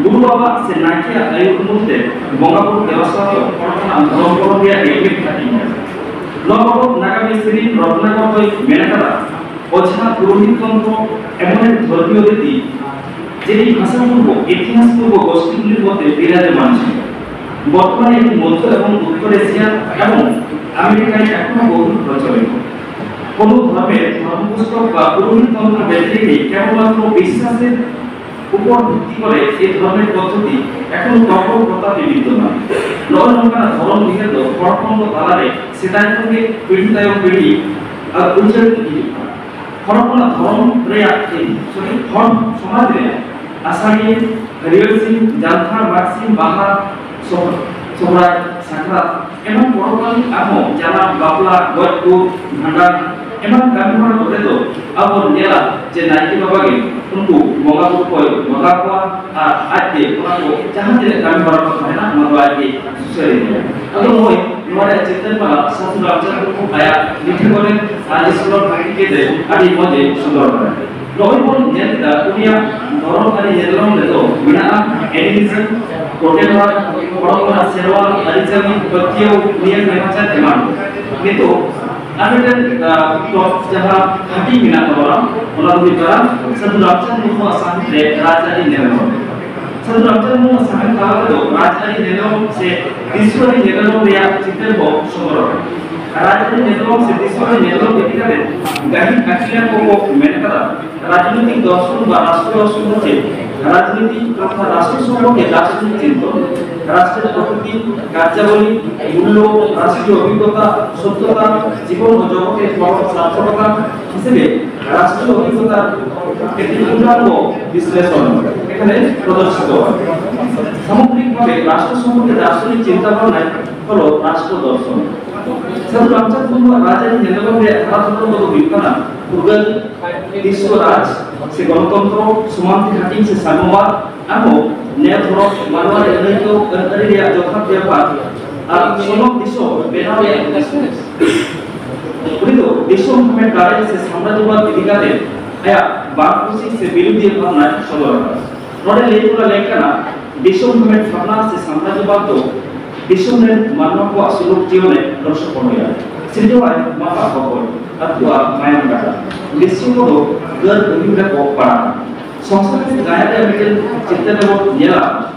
ᱜᱩᱨᱩ ᱵᱟᱵᱟ ᱥᱮ ᱱᱟᱭᱠᱮᱭᱟᱜ ᱟᱹᱭᱩᱨ ᱩᱢᱩᱞ ᱛᱮ ᱵᱚᱸᱜᱟ ᱵᱩᱨᱩ ᱫᱮᱵᱟ ᱥᱮᱵᱟ ᱫᱚ ᱦᱚᱲ ᱦᱚᱯᱚᱱᱟᱜ ᱫᱷᱚᱨᱚᱢ ᱠᱚᱨᱚᱢ ᱨᱮᱭᱟᱜ ᱜᱮ ᱢᱤᱫ ᱦᱟᱹᱴᱤᱧ ᱠᱟᱱᱟ᱾ ᱱᱚᱣᱟ ᱵᱟᱵᱚᱛ ᱱᱟᱜᱟᱢᱤᱭᱟᱹ ᱥᱮᱨᱮᱧ ᱨᱚᱛᱱᱟᱠᱚᱨ ᱫᱚᱭ ᱢᱮᱱ ᱟᱠᱟᱫᱟ, ᱚᱡᱷᱟ ᱯᱩᱨᱳᱦᱤᱛ ᱛᱚᱱᱛᱨᱚ ᱮᱢᱚᱱ ᱮᱠ ᱫᱷᱚᱨᱢᱤᱭᱚ ᱨᱤᱛᱤ, ᱡᱮ ᱵᱷᱟᱥᱟ ᱯᱩᱨᱵᱚ, ᱤᱛᱤᱦᱟᱥ ᱯᱩᱨᱵᱚ ᱜᱳᱥᱴᱤ ᱜᱩᱞᱤᱨ ᱢᱚᱫᱽᱫᱷᱮ ᱵᱤᱨᱟᱡᱚᱢᱟᱱ ছিল। বর্তমানে এটি মধ্য এবং উত্তর এশিয়া এবং আমেরিকায় এখনো বহুল প্রচলিত। কোনো ধর্মের ধর্মপুস্তক বা পুরোহিত তন্ত্র ব্যতিরেকে কেবলমাত্র বিশ্বাসের উপর ভিত্তি করে এই ধর্মের পদ্ধতি এখনো কঠোর প্রতাপে বিদ্যমান। ᱱᱚᱜᱼᱚᱭ ᱱᱚᱝᱠᱟᱱᱟᱜ ᱫᱷᱚᱨᱚᱢ ᱩᱭᱦᱟᱹᱨ ᱫᱚ ᱦᱚᱲ ᱦᱚᱯᱚᱱ ᱠᱚ ᱛᱟᱞᱟᱨᱮ ᱥᱮᱫᱟᱭ ᱠᱷᱚᱱ ᱜᱮ ᱯᱤᱲᱦᱤ ᱛᱟᱭᱚᱢ ᱯᱤᱲᱦᱤ ᱟᱨ ᱩᱪᱟᱹᱲ ᱤᱫᱤ ᱦᱤᱡᱩᱜ ᱠᱟᱱᱟ᱾ ᱦᱚᱲ ᱦᱚᱯᱚᱱᱟᱜ ᱫᱷᱚᱨᱚᱢ ᱨᱮᱭᱟᱜ, ᱥᱚᱨᱤ, ᱦᱚᱲ ᱥᱚᱢᱟᱡᱽ ᱨᱮᱭᱟᱜ ᱟᱥᱟᱲᱤᱭᱟᱹ, ᱦᱟᱹᱨᱭᱟᱹᱲ ᱥᱤᱢ, ᱡᱟᱱᱛᱷᱟᱲ, ᱢᱟᱜᱽ ᱥᱤᱢ, ᱵᱟᱦᱟ, ᱥᱚᱦ-, ᱥᱚᱦᱨᱟᱭ, ᱥᱟᱠᱨᱟᱛ ᱮᱢᱟᱱ ᱯᱚᱨᱚᱵᱽ ᱯᱟᱹᱞᱤ ᱟᱨᱦᱚᱸ ᱡᱟᱱᱟᱢ, ᱵᱟᱯᱞᱟ, ᱜᱚᱡ, ᱜᱩᱨ, ᱵᱷᱟᱸᱰᱟᱱ ᱮᱢᱟᱱ ᱠᱟᱹᱢᱤ ᱦᱚᱨᱟ ᱠᱚᱨᱮ ᱫᱚ ᱟᱵᱚ ᱵᱚᱱ ᱧᱮᱞᱟ ᱡᱮ ᱱᱟᱭᱠᱮ ᱵᱟᱵᱟ ᱜᱮ ᱩᱱᱠᱩ ᱵᱚᱸᱜᱟ ᱵᱩᱨᱩ ᱠᱚᱭ ᱵᱚᱸᱜᱟ ᱠᱚᱣᱟ ᱟᱨ ᱟᱡ ᱜᱮ ᱚᱱᱟ ᱠᱚ ᱡᱟᱦᱟᱸ ᱛᱤᱱᱟᱹᱜ ᱠᱟᱹᱢᱤ ᱦᱚᱨᱟ ᱠᱚ ᱛᱟᱦᱮᱱᱟ ᱚᱱᱟ ᱫᱚ ᱟᱡ ᱜᱮ ᱥᱩᱥᱟᱹᱨ ᱤᱫᱤᱭᱟ᱾ ᱟᱫᱚ ᱱᱚᱜᱼᱚᱭ ᱱᱚᱣᱟ ᱨᱮᱭᱟᱜ ᱪᱤᱛᱟᱹᱨ ᱢᱟᱞᱟ ᱥᱟᱹᱫᱷᱩ ᱨᱟᱢᱪᱟᱸᱫᱽ ᱢᱩᱨᱢᱩ ᱟᱭᱟᱜ ᱞᱤᱴᱷᱟᱹ ᱜᱚᱞᱮ ᱟᱨ ᱥᱠᱨᱚᱞ ᱦᱟᱹᱴᱤᱧ ᱠᱟᱛᱮ ᱟᱹᱰᱤ ᱢᱚᱡᱽ ᱮ ᱥᱚᱫᱚᱨ ᱠᱟᱫᱟ᱾ ᱱᱚᱜᱼᱚᱭ ᱵᱚᱱ ᱧᱮᱞ ᱠᱮᱫᱟ ᱩᱱᱤᱭᱟᱜ ᱫᱷᱚᱨᱚᱢ ᱟᱹᱨᱤ ᱧᱮᱞᱮᱞᱚᱢ ᱨᱮᱫᱚ ᱢᱮᱱᱟᱜᱼᱟ animism, ᱴᱳᱴᱮᱢ ᱟᱨᱴ, ᱦᱚᱲ ᱠᱚᱣᱟᱜ ᱥᱮᱨᱣᱟ ᱟᱹᱨᱤᱪᱟᱹᱞᱤ, ᱯᱟᱹᱛᱭᱟᱹᱣ, ᱱᱤᱭᱚᱢ ᱱᱮᱢᱟᱪᱟᱨ ᱮᱢᱟᱱ᱾ ᱱᱤᱛᱚᱜ ᱟᱨ ᱢᱤᱫᱴᱮᱱ, ᱟᱸ, ᱴᱚᱯ ᱡᱟᱦᱟᱸ ᱦᱟᱹᱴᱤᱧ ᱢᱮᱱᱟᱜ ᱛᱟᱵᱚᱱᱟ, ᱚᱱᱟ ᱫᱚ ᱦᱩᱭᱩᱜ ᱠᱟᱱᱟ ᱥᱟᱹᱫᱷᱩ ᱨᱟᱢᱪᱟᱸᱫᱽ ᱢᱩᱨᱢᱩᱣᱟᱜ ᱥᱟᱶᱦᱮᱫ ᱨᱮ ᱨᱟᱡᱽᱟᱹᱨᱤ ᱧᱮᱞᱮᱞᱚᱢ᱾ ᱥᱟᱹᱫᱷᱩ ᱨᱟᱢᱪᱟᱸᱫᱽ ᱢᱩᱨᱢᱩᱣᱟᱜ ᱥᱟᱶᱦᱮᱫ ᱛᱟᱞᱟ ᱨᱮᱫᱚ ᱨᱟᱡᱽᱟᱹᱨᱤ ᱧᱮᱞᱮᱞᱚᱢ ᱥᱮ ᱫᱤᱥᱩᱣᱟᱹᱨᱤ ᱧᱮᱞᱮᱞᱚᱢ ᱨᱮᱭᱟᱜ ᱪᱤᱛᱟᱹᱨ ᱵᱚ ᱥᱚᱫᱚᱨ ᱟᱠᱟᱫᱟ᱾ ᱨᱟᱡᱽᱟᱹᱨᱤ ᱧᱮᱞᱮᱞᱚᱢ ᱥᱮ ᱫᱤᱥᱩᱣᱟᱹᱨᱤ ᱧᱮᱞᱮᱞᱚᱢ ᱤᱫᱤ ᱠᱟᱛᱮ ᱜᱟᱹᱦᱤᱨ ᱟᱹᱠᱤᱞᱟᱱ ᱠᱚᱠᱚ ᱢᱮᱱ ᱟᱠᱟᱫᱟ, ᱨᱟᱡᱽᱱᱳᱭᱛᱤᱠ ᱫᱚᱨᱥᱚᱱ ᱵᱟ ᱨᱟᱥᱴᱨᱚ ᱫᱚᱨᱥᱚᱱ ᱫᱚ ᱪᱮᱫ? ᱨᱟᱡᱽᱱᱤᱛᱤ ᱛᱚᱛᱷᱟ ᱨᱟᱥᱴᱨᱚ ᱥᱚᱢᱯᱚᱨᱠᱮ ᱫᱟᱨᱥᱚᱱᱤᱠ ᱪᱤᱱᱛᱚᱱ, ᱨᱟᱥᱴᱨᱮᱨ ᱯᱨᱚᱠᱨᱤᱛᱤ, ᱠᱟᱨᱡᱟᱵᱚᱞᱤ, ᱢᱩᱞᱞᱚ, ᱨᱟᱥᱴᱨᱤᱭᱚ ᱚᱵᱷᱤᱜᱽᱜᱚᱛᱟ, ᱥᱚᱛᱛᱚᱛᱟ, ᱡᱤᱵᱚᱱ ᱚ ᱡᱚᱜᱚᱛᱮ ᱯᱚᱨᱚᱢ ᱥᱟᱨᱛᱷᱚᱠᱚᱛᱟ ᱦᱤᱥᱮᱵᱮ ᱨᱟᱥᱴᱨᱤᱭᱚ ᱚᱵᱷᱤᱜᱽᱜᱚᱛᱟ ᱮᱠᱴᱤ ᱯᱩᱨᱱᱟᱝᱜᱚ ᱵᱤᱥᱞᱮᱥᱚᱱ ᱮᱠᱷᱟᱱᱮ ᱯᱨᱚᱫᱚᱨᱥᱤᱛᱚ᱾ সামগ্রিকভাবে রাষ্ট্র সম্পর্কে দার্শনিক চিন্তা ভাবনায় হলো রাষ্ট্র দর্শন। ᱥᱟᱹᱫᱷᱩ ᱨᱟᱢᱪᱟᱸᱫᱽ ᱢᱩᱨᱢᱩᱣᱟᱜ ᱨᱟᱡᱽᱟᱹᱨᱤ ᱧᱮᱞᱮᱞᱚᱢ ᱨᱮᱭᱟᱜ ᱫᱷᱟᱨᱟ ᱫᱷᱚᱨᱚᱱ ᱠᱚᱫᱚ ᱦᱩᱭᱩᱜ ᱠᱟᱱᱟ ᱯᱷᱩᱨᱜᱟᱹᱞ, ᱫᱤᱥᱣᱟᱹ ᱨᱟᱡᱽ ᱥᱮ ᱜᱚᱱᱚᱛᱚᱱᱛᱨᱚ, ᱥᱚᱢᱟᱱᱛᱮ ᱦᱟᱹᱴᱤᱧ ᱥᱮ ᱥᱟᱸᱜᱚᱢᱟᱫ, ᱟᱨᱦᱚᱸ ᱱᱮᱭᱟᱢ ᱫᱷᱚᱨᱚᱢ, ᱢᱟᱱᱣᱟ ᱨᱮ ᱟᱹᱱᱟᱹᱭᱠᱟᱹᱣ, ᱟᱹᱱ ᱟᱹᱨᱤ ᱨᱮᱭᱟᱜ ᱡᱚᱛᱷᱟᱛ ᱵᱮᱣᱦᱟᱨ, ᱟᱨ ᱥᱚᱱᱚᱛ ᱫᱤᱥᱚᱢ ᱵᱮᱱᱟᱣ ᱨᱮᱭᱟᱜ ᱦᱩᱫᱤᱥ᱾ ᱩᱱᱤ ᱫᱚ ᱫᱤᱥᱚᱢ ᱦᱟᱢᱮᱴ ᱫᱟᱲᱮ ᱥᱮ ᱥᱟᱢᱨᱟᱡᱽᱡᱚᱵᱟᱫ ᱤᱫᱤ ᱠᱟᱛᱮ ᱟᱭᱟᱜ ᱵᱟᱝ ᱠᱩᱥᱤ ᱥᱮ ᱵᱤᱨᱩᱫᱷᱤᱭᱟᱹ ᱵᱷᱟᱵᱽᱱᱟᱭ ᱥᱚᱫᱚᱨ ᱟᱠᱟᱫᱟ᱾ ᱱᱚᱰᱮ ᱞᱟᱹᱭ ᱛᱚᱨᱟ ᱞᱮᱠ ᱠᱟᱱᱟ, ᱫᱤᱥᱚᱢ ᱦᱟᱢᱮᱴ ᱵᱷᱟᱵᱽᱱᱟ ᱥᱮ ᱥᱟᱢᱨᱟᱡᱽᱡᱚᱵᱟᱫ ᱫᱚ ᱫᱤᱥᱚᱢ ᱨᱮᱱ ᱢᱟᱱᱣᱟ ᱠᱚᱣᱟᱜ ᱥᱩᱞᱩᱠ ᱡᱤᱭᱚᱱᱮ ᱱᱚᱥᱴᱚ ᱠᱚ ᱦᱩᱭᱟ᱾ ᱥᱤᱨᱡᱟᱹᱣᱟᱭ ᱢᱟᱯᱟ ᱵᱚᱠᱚᱞ, ᱟᱠᱚᱣᱟᱜ ᱢᱟᱭᱟᱢ ᱜᱟᱰᱟ᱾ ᱫᱤᱥᱚᱢ ᱠᱚᱫᱚ ᱜᱟᱹᱨ ᱩᱭᱩᱝ ᱨᱮᱠᱚ ᱯᱟᱲᱟᱜᱼᱟ᱾ ᱥᱚᱝᱥᱟᱨ ᱨᱮ ᱜᱟᱭᱟᱱ ᱨᱮ ᱢᱤᱫᱴᱮᱱ ᱪᱤᱛᱟᱹᱨ ᱨᱮᱵᱚᱱ ᱧᱮᱞᱟ,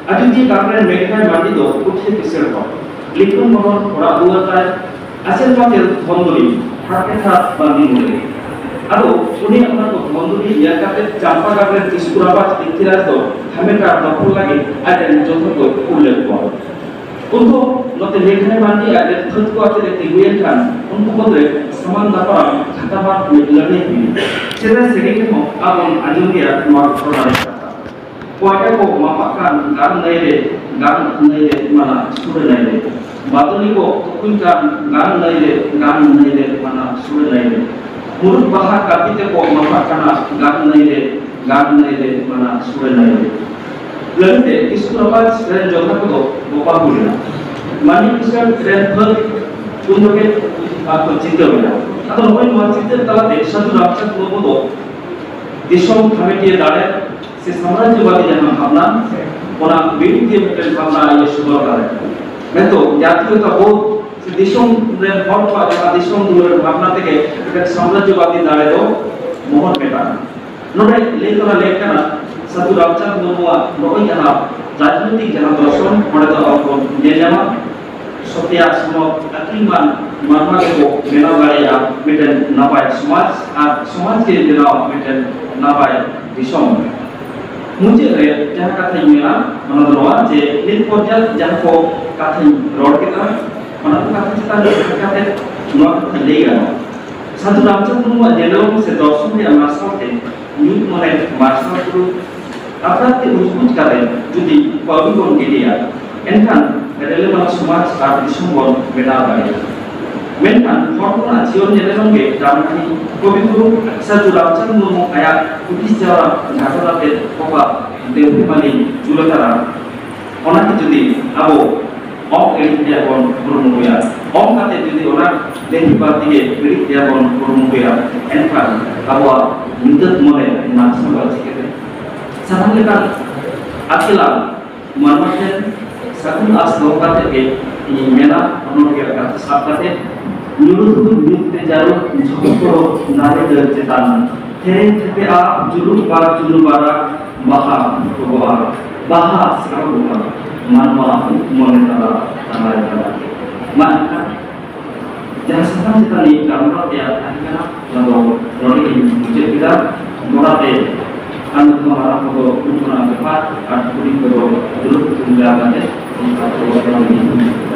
ᱟᱡᱚᱫᱤᱭᱟᱹ ᱜᱟᱲ ᱨᱮᱱ ᱢᱮᱜᱷᱱᱟᱭ ᱢᱟᱹᱱᱰᱤ ᱫᱚ ᱯᱩᱛᱷᱤ ᱠᱤᱥᱟᱹᱬ ᱦᱚᱲ, ᱞᱤᱠᱷᱚᱱ ᱢᱚᱦᱚᱱ ᱚᱲᱟᱜ ᱫᱩᱣᱟᱹᱨ ᱛᱟᱭ, ᱟᱥᱮᱨ ᱯᱟᱥᱮᱨ ᱫᱷᱚᱱ ᱫᱩᱨᱤᱵ, ᱦᱟᱴ ᱯᱮᱴᱷᱟ ᱵᱟᱸᱫᱤ ᱢᱩᱫᱽᱨᱮ᱾ ᱟᱫᱚ ᱩᱱᱤᱭᱟᱜ ᱚᱱᱟ ᱠᱚ ᱫᱷᱚᱱ ᱫᱩᱨᱤᱵ ᱧᱮᱞ ᱠᱟᱛᱮ ᱪᱟᱢᱯᱟ ᱜᱟᱲ ᱨᱮᱱ ᱤᱥᱠᱩᱨᱟᱵᱟᱫ ᱯᱨᱤᱛᱷᱤᱨᱟᱡᱽ ᱫᱚ ᱦᱟᱢᱮᱴᱟ ᱫᱚᱠᱷᱚᱞ ᱞᱟᱹᱜᱤᱫ ᱟᱡ ᱨᱮᱱ ᱡᱚᱛᱚ ᱠᱚ ᱠᱩᱞ ᱞᱮᱫ ᱠᱚᱣᱟ᱾ ᱩᱱᱠᱩ ᱱᱚᱛᱮ ᱢᱮᱜᱷᱱᱟᱭ ᱢᱟᱹᱱᱰᱤ ᱟᱡ ᱨᱮᱱ ᱯᱷᱟᱹᱫ ᱠᱚ ᱟᱛᱮ ᱮ ᱛᱤᱸᱜᱩᱭᱮᱱ ᱠᱷᱟᱱ ᱩᱱᱠᱩ ᱢᱩᱫᱽᱨᱮ ᱥᱟᱢᱟᱝ ᱫᱟᱯᱨᱟᱢ ᱠᱷᱟᱛᱟᱢᱟᱨ ᱢᱤᱫ ᱞᱟᱹᱲᱦᱟᱹᱭ ᱦᱩᱭ ᱮᱱᱟ᱾ ᱥᱮᱫᱟᱭ ᱥᱮᱨᱮᱧ ᱨᱮᱦᱚᱸ ᱟᱵᱚᱱ ᱟᱸᱡᱚᱢ ᱜᱮᱭᱟ ᱱᱚᱣᱟ ᱜᱷᱚᱴᱚᱱᱟ ᱨᱮᱭᱟᱜ ᱠᱟᱛᱷᱟ᱾ ᱠᱚᱭᱰᱟ ᱠᱚ ᱢᱟᱯᱟᱜ ᱠᱟᱱ ᱜᱟᱱ ᱱᱟᱹᱭ ᱨᱮ, ᱜᱟᱱ ᱱᱟᱹᱭ ᱨᱮ ᱢᱟᱱᱟ ᱥᱩᱨᱟᱹ ᱱᱟᱹᱭ ᱨᱮ᱾ ᱵᱟᱫᱚᱞᱤ ᱠᱚ ᱛᱩᱯᱩᱱ ᱠᱟᱱ ᱜᱟᱱ ᱱᱟᱹᱭ ᱨᱮ, ᱜᱟᱱ ᱱᱟᱹᱭ ᱨᱮ ᱢᱟᱱᱟ ᱥᱩᱨᱟᱹ ᱱᱟᱹᱭ ᱨᱮ᱾ ᱢᱩᱨᱩᱫ ᱵᱟᱦᱟ ᱠᱟᱹᱯᱤ ᱛᱮᱠᱚ ᱢᱟᱯᱟᱜ ᱠᱟᱱᱟ ᱜᱟᱱ ᱱᱟᱹᱭ ᱨᱮ, ᱜᱟᱱ ᱱᱟᱹᱭ ᱨᱮ ᱢᱟᱱᱟ ᱥᱩᱨᱟᱹ ᱱᱟᱹᱭ ᱨᱮ᱾ ᱞᱟᱹᱲᱦᱟᱹᱭ ᱛᱮ ᱤᱥᱠᱩᱞ ᱟᱵᱟᱫ ᱨᱮᱱ ᱡᱚᱫᱷᱟ ᱠᱚᱫᱚ ᱵᱚᱠᱟ ᱦᱩᱭ ᱞᱮᱱᱟ᱾ ᱢᱟᱹᱱᱢᱤ ᱠᱤᱥᱟᱹᱬ ᱨᱮᱱ ᱯᱷᱟᱹᱫ ᱩᱱ ᱡᱚᱠᱷᱮᱡ ᱟᱨ ᱠᱚ ᱪᱤᱛᱟᱹᱣ ᱮᱱᱟ᱾ ᱟᱫᱚ ᱱᱚᱜᱼᱚᱭ ᱱᱚᱣᱟ ᱪᱤᱛᱟᱹᱨ ᱛᱟᱞᱟᱛᱮ ᱥᱟᱹᱫᱷᱩ ᱨᱟᱢᱪᱟᱸᱫᱽ ᱢᱩᱨᱢᱩ ᱫᱚ ᱫᱤᱥᱚᱢ ᱦᱟᱢᱮᱴᱤᱭᱟᱹ ᱫᱟᱲᱮ ᱥᱮ ᱥᱟᱢᱨᱟᱡᱽᱡᱚᱵᱟᱫᱤ ᱡᱟᱦᱟᱸ ᱵᱷᱟᱵᱽᱱᱟ, ᱚᱱᱟ ᱵᱤᱨᱩᱫᱷᱤᱭᱟᱹ ᱢᱤᱫᱴᱮᱱ ᱵᱷᱟᱵᱽᱱᱟ ᱤᱭᱟᱹ ᱥᱚᱫᱚᱨ ᱫᱟᱲᱮ᱾ ᱢᱮᱱᱫᱚ ᱡᱟᱛᱤᱭᱚᱛᱟ ᱵᱳᱫᱷ ᱥᱮ ᱫᱤᱥᱚᱢ ᱨᱮᱱ ᱦᱚᱲ ᱠᱚᱣᱟᱜ ᱡᱟᱦᱟᱸ ᱫᱤᱥᱚᱢ ᱫᱩᱞᱟᱹᱲ ᱵᱷᱟᱵᱽᱱᱟ ᱛᱮᱜᱮ ᱢᱤᱫᱴᱮᱱ ᱥᱟᱢᱨᱟᱡᱽᱡᱚᱵᱟᱫᱤ ᱫᱟᱲᱮ ᱫᱚ ᱢᱚᱦᱚᱨ ᱢᱮᱱᱟᱜᱼᱟ᱾ ᱱᱚᱰᱮ ᱞᱟᱹᱭ ᱛᱚᱨᱟ ᱞᱮᱠ ᱠᱟᱱᱟ, ᱥᱟᱹᱫᱷᱩ ᱨᱟᱢᱪᱟᱸᱫᱽ ᱢᱩᱨᱢᱩᱣᱟᱜ ᱱᱚᱜᱼᱚᱭ ᱡᱟᱦᱟᱸ ᱨᱟᱡᱽᱱᱳᱭᱛᱤᱠ ᱡᱟᱦᱟᱸ ᱫᱚᱨᱥᱚᱱ, ᱚᱸᱰᱮ ᱫᱚ ᱟᱵᱚ ᱵᱚᱱ ᱧᱮᱞ ᱧᱟᱢᱟ, ᱥᱚᱛᱭᱟ ᱥᱚᱱᱚᱛ ᱟᱹᱠᱤᱞᱢᱟᱱ ᱢᱟᱱᱣᱟ ᱜᱮᱠᱚ ᱵᱮᱱᱟᱣ ᱫᱟᱲᱮᱭᱟᱜᱼᱟ ᱢᱤᱫᱴᱮᱱ ᱱᱟᱯᱟᱭ ᱥᱚᱢᱟᱡᱽ, ᱟᱨ ᱥᱚᱢᱟᱡᱽ ᱜᱮ ᱵᱮᱱᱟᱣᱟ ᱢᱤᱫᱴᱮᱱ ᱱᱟᱯᱟᱭ ᱫᱤᱥᱚᱢ᱾ ᱢᱩᱪᱟᱹᱫ ᱨᱮ ᱡᱟᱦᱟᱸ ᱠᱟᱛᱷᱟᱧ ᱢᱮᱱᱟ, ᱚᱱᱟ ᱫᱚ ᱱᱚᱣᱟ ᱡᱮ ᱱᱤᱛ ᱯᱚᱨᱡᱚᱱᱛᱚ ᱡᱟᱦᱟᱸ ᱠᱚ ᱠᱟᱛᱷᱟᱧ ᱨᱚᱲ ᱠᱮᱫᱟ, ᱚᱱᱟ ᱠᱚ ᱠᱟᱛᱷᱟ ᱪᱮᱛᱟᱱ ᱨᱮ ᱠᱟᱛᱮ ᱱᱚᱣᱟ ᱠᱟᱛᱷᱟ ᱞᱟᱹᱭ ᱜᱟᱱᱚᱜᱼᱟ᱾ ᱥᱟᱹᱫᱷᱩ ᱨᱟᱢᱪᱟᱸᱫᱽ ᱢᱩᱨᱢᱩᱣᱟᱜ ᱧᱮᱞᱮᱞᱚᱢ ᱥᱮ ᱫᱚᱨᱥᱚᱱ ᱨᱮᱭᱟᱜ ᱢᱟᱨᱥᱟᱞ ᱛᱮ ᱧᱩᱛ ᱢᱚᱱᱮ ᱢᱟᱨᱥᱟᱞ ᱵᱩᱨᱩ ᱟᱯᱱᱟᱨ ᱛᱮ ᱩᱡᱵᱩᱡ ᱠᱟᱛᱮ ᱡᱩᱫᱤ ᱯᱟᱹᱣᱲᱤ ᱵᱚᱱ ᱜᱤᱰᱤᱭᱟ, ᱮᱱᱠᱷᱟᱱ ᱨᱤᱞᱟᱹᱢᱟᱞᱟ ᱥᱚᱢᱟᱡᱽ ᱟᱨ ᱫᱤᱥᱚᱢ ᱵᱚᱱ ᱵᱮᱱᱟᱣ ᱫᱟᱲᱮᱭᱟᱜᱼᱟ᱾ ᱢᱮᱱᱠᱷᱟᱱ ᱦᱚᱲ ᱦᱚᱯᱚᱱᱟᱜ ᱡᱤᱭᱚᱱ ᱧᱮᱞᱮᱞᱚᱢ ᱜᱮ ᱰᱟᱱ ᱠᱟᱹᱦᱱᱤ᱾ ᱠᱚᱵᱤ ᱜᱩᱨᱩ ᱥᱟᱹᱫᱷᱩ ᱨᱟᱢᱪᱟᱸᱫᱽ ᱢᱩᱨᱢᱩ ᱟᱭᱟᱜ ᱦᱩᱫᱤᱥ ᱡᱟᱣᱨᱟ ᱜᱷᱟᱴᱚᱱᱟ ᱛᱮ ᱚᱠᱟ ᱫᱮᱣᱦᱮ ᱢᱟᱹᱞᱤ ᱡᱩᱞ ᱟᱠᱟᱫᱟ, ᱚᱱᱟ ᱜᱮ ᱡᱩᱫᱤ ᱟᱵᱚ ᱚᱝ ᱮᱲᱤ ᱨᱮᱭᱟᱜ ᱵᱚᱱ ᱠᱩᱨᱩᱢᱩᱴᱩᱭᱟ, ᱚᱝ ᱠᱟᱛᱮ ᱡᱩᱫᱤ ᱚᱱᱟ ᱞᱟᱹᱭ ᱵᱟᱹᱲᱛᱤ ᱜᱮ ᱮᱲᱤ ᱨᱮᱭᱟᱜ ᱵᱚᱱ ᱠᱩᱨᱩᱢᱩᱴᱩᱭᱟ, ᱮᱱᱠᱷᱟᱱ ᱟᱵᱚᱣᱟᱜ ᱧᱩᱛᱟᱹᱛ ᱢᱚᱱᱮ ᱢᱟᱨᱥᱟᱞᱚᱜᱼᱟ ᱪᱤᱠᱟᱹᱛᱮ? ᱥᱟᱱᱟᱢ ᱞᱮᱠᱟᱱ ᱟᱹᱠᱤᱞᱟᱱ ᱢᱟᱱᱣᱟ ᱴᱷᱮᱱ ᱥᱟᱹᱜᱩᱱ ᱟᱥ ᱫᱚᱦᱚ ᱠᱟᱛᱮ ᱜᱮ ᱤᱧᱤᱧ ᱢᱮᱱᱟ, ᱚᱱᱚᱞᱤᱭᱟᱹ ᱠᱟᱛᱷᱟ ᱥᱟᱵ ᱠᱟᱛᱮ, ᱧᱩᱨᱩ ᱛᱩᱞᱩᱡ ᱧᱩᱛ ᱛᱮ ᱡᱟᱹᱨᱩ, ᱡᱷᱚᱛᱚ ᱠᱚ ᱫᱟᱨᱮ ᱰᱟᱹᱨ ᱪᱮᱛᱟᱱ, ᱥᱮᱨᱮᱧ ᱛᱷᱮᱯᱮᱜᱼᱟ ᱡᱩᱞᱩᱜ ᱵᱟᱨ ᱡᱩᱞᱩ ᱵᱟᱨᱟ, ᱵᱟᱦᱟ ᱥᱟᱲᱚᱜᱚᱜᱼᱟ, ᱵᱟᱦᱟ ᱥᱟᱲᱚᱜᱚᱜᱼᱟ, ᱢᱟᱱᱣᱟ ᱢᱚᱱᱮ ᱛᱟᱞᱟ ᱛᱟᱞᱟᱨᱮ ᱛᱟᱞᱟ᱾ ᱢᱟ ᱮᱱᱠᱷᱟᱱ ᱡᱟᱦᱟᱸ ᱥᱟᱛᱟᱢ ᱪᱮᱛᱟᱱ ᱤᱧ ᱜᱟᱞᱢᱟᱨᱟᱣ ᱛᱮᱭᱟᱜ ᱛᱟᱦᱮᱸ ᱠᱟᱱᱟ, ᱚᱱᱟ ᱫᱚ ᱱᱚᱰᱮ ᱜᱮᱧ ᱢᱩᱪᱟᱹᱫ ᱠᱮᱫᱟ᱾ ᱫᱚᱦᱲᱟ ᱛᱮ ᱟᱨ ᱱᱩᱠᱩ ᱢᱟᱨᱟᱝ ᱠᱚᱫᱚ ᱩᱱᱠᱩ ᱠᱷᱚᱱᱟᱜ ᱡᱚᱦᱟᱨ ᱟᱨ ᱦᱩᱰᱤᱧ ᱠᱚᱫᱚ ᱫᱩᱲᱩᱵ ᱛᱤᱸᱜᱩ ᱠᱟᱛᱮ ᱩᱱᱠᱩ ᱠᱚ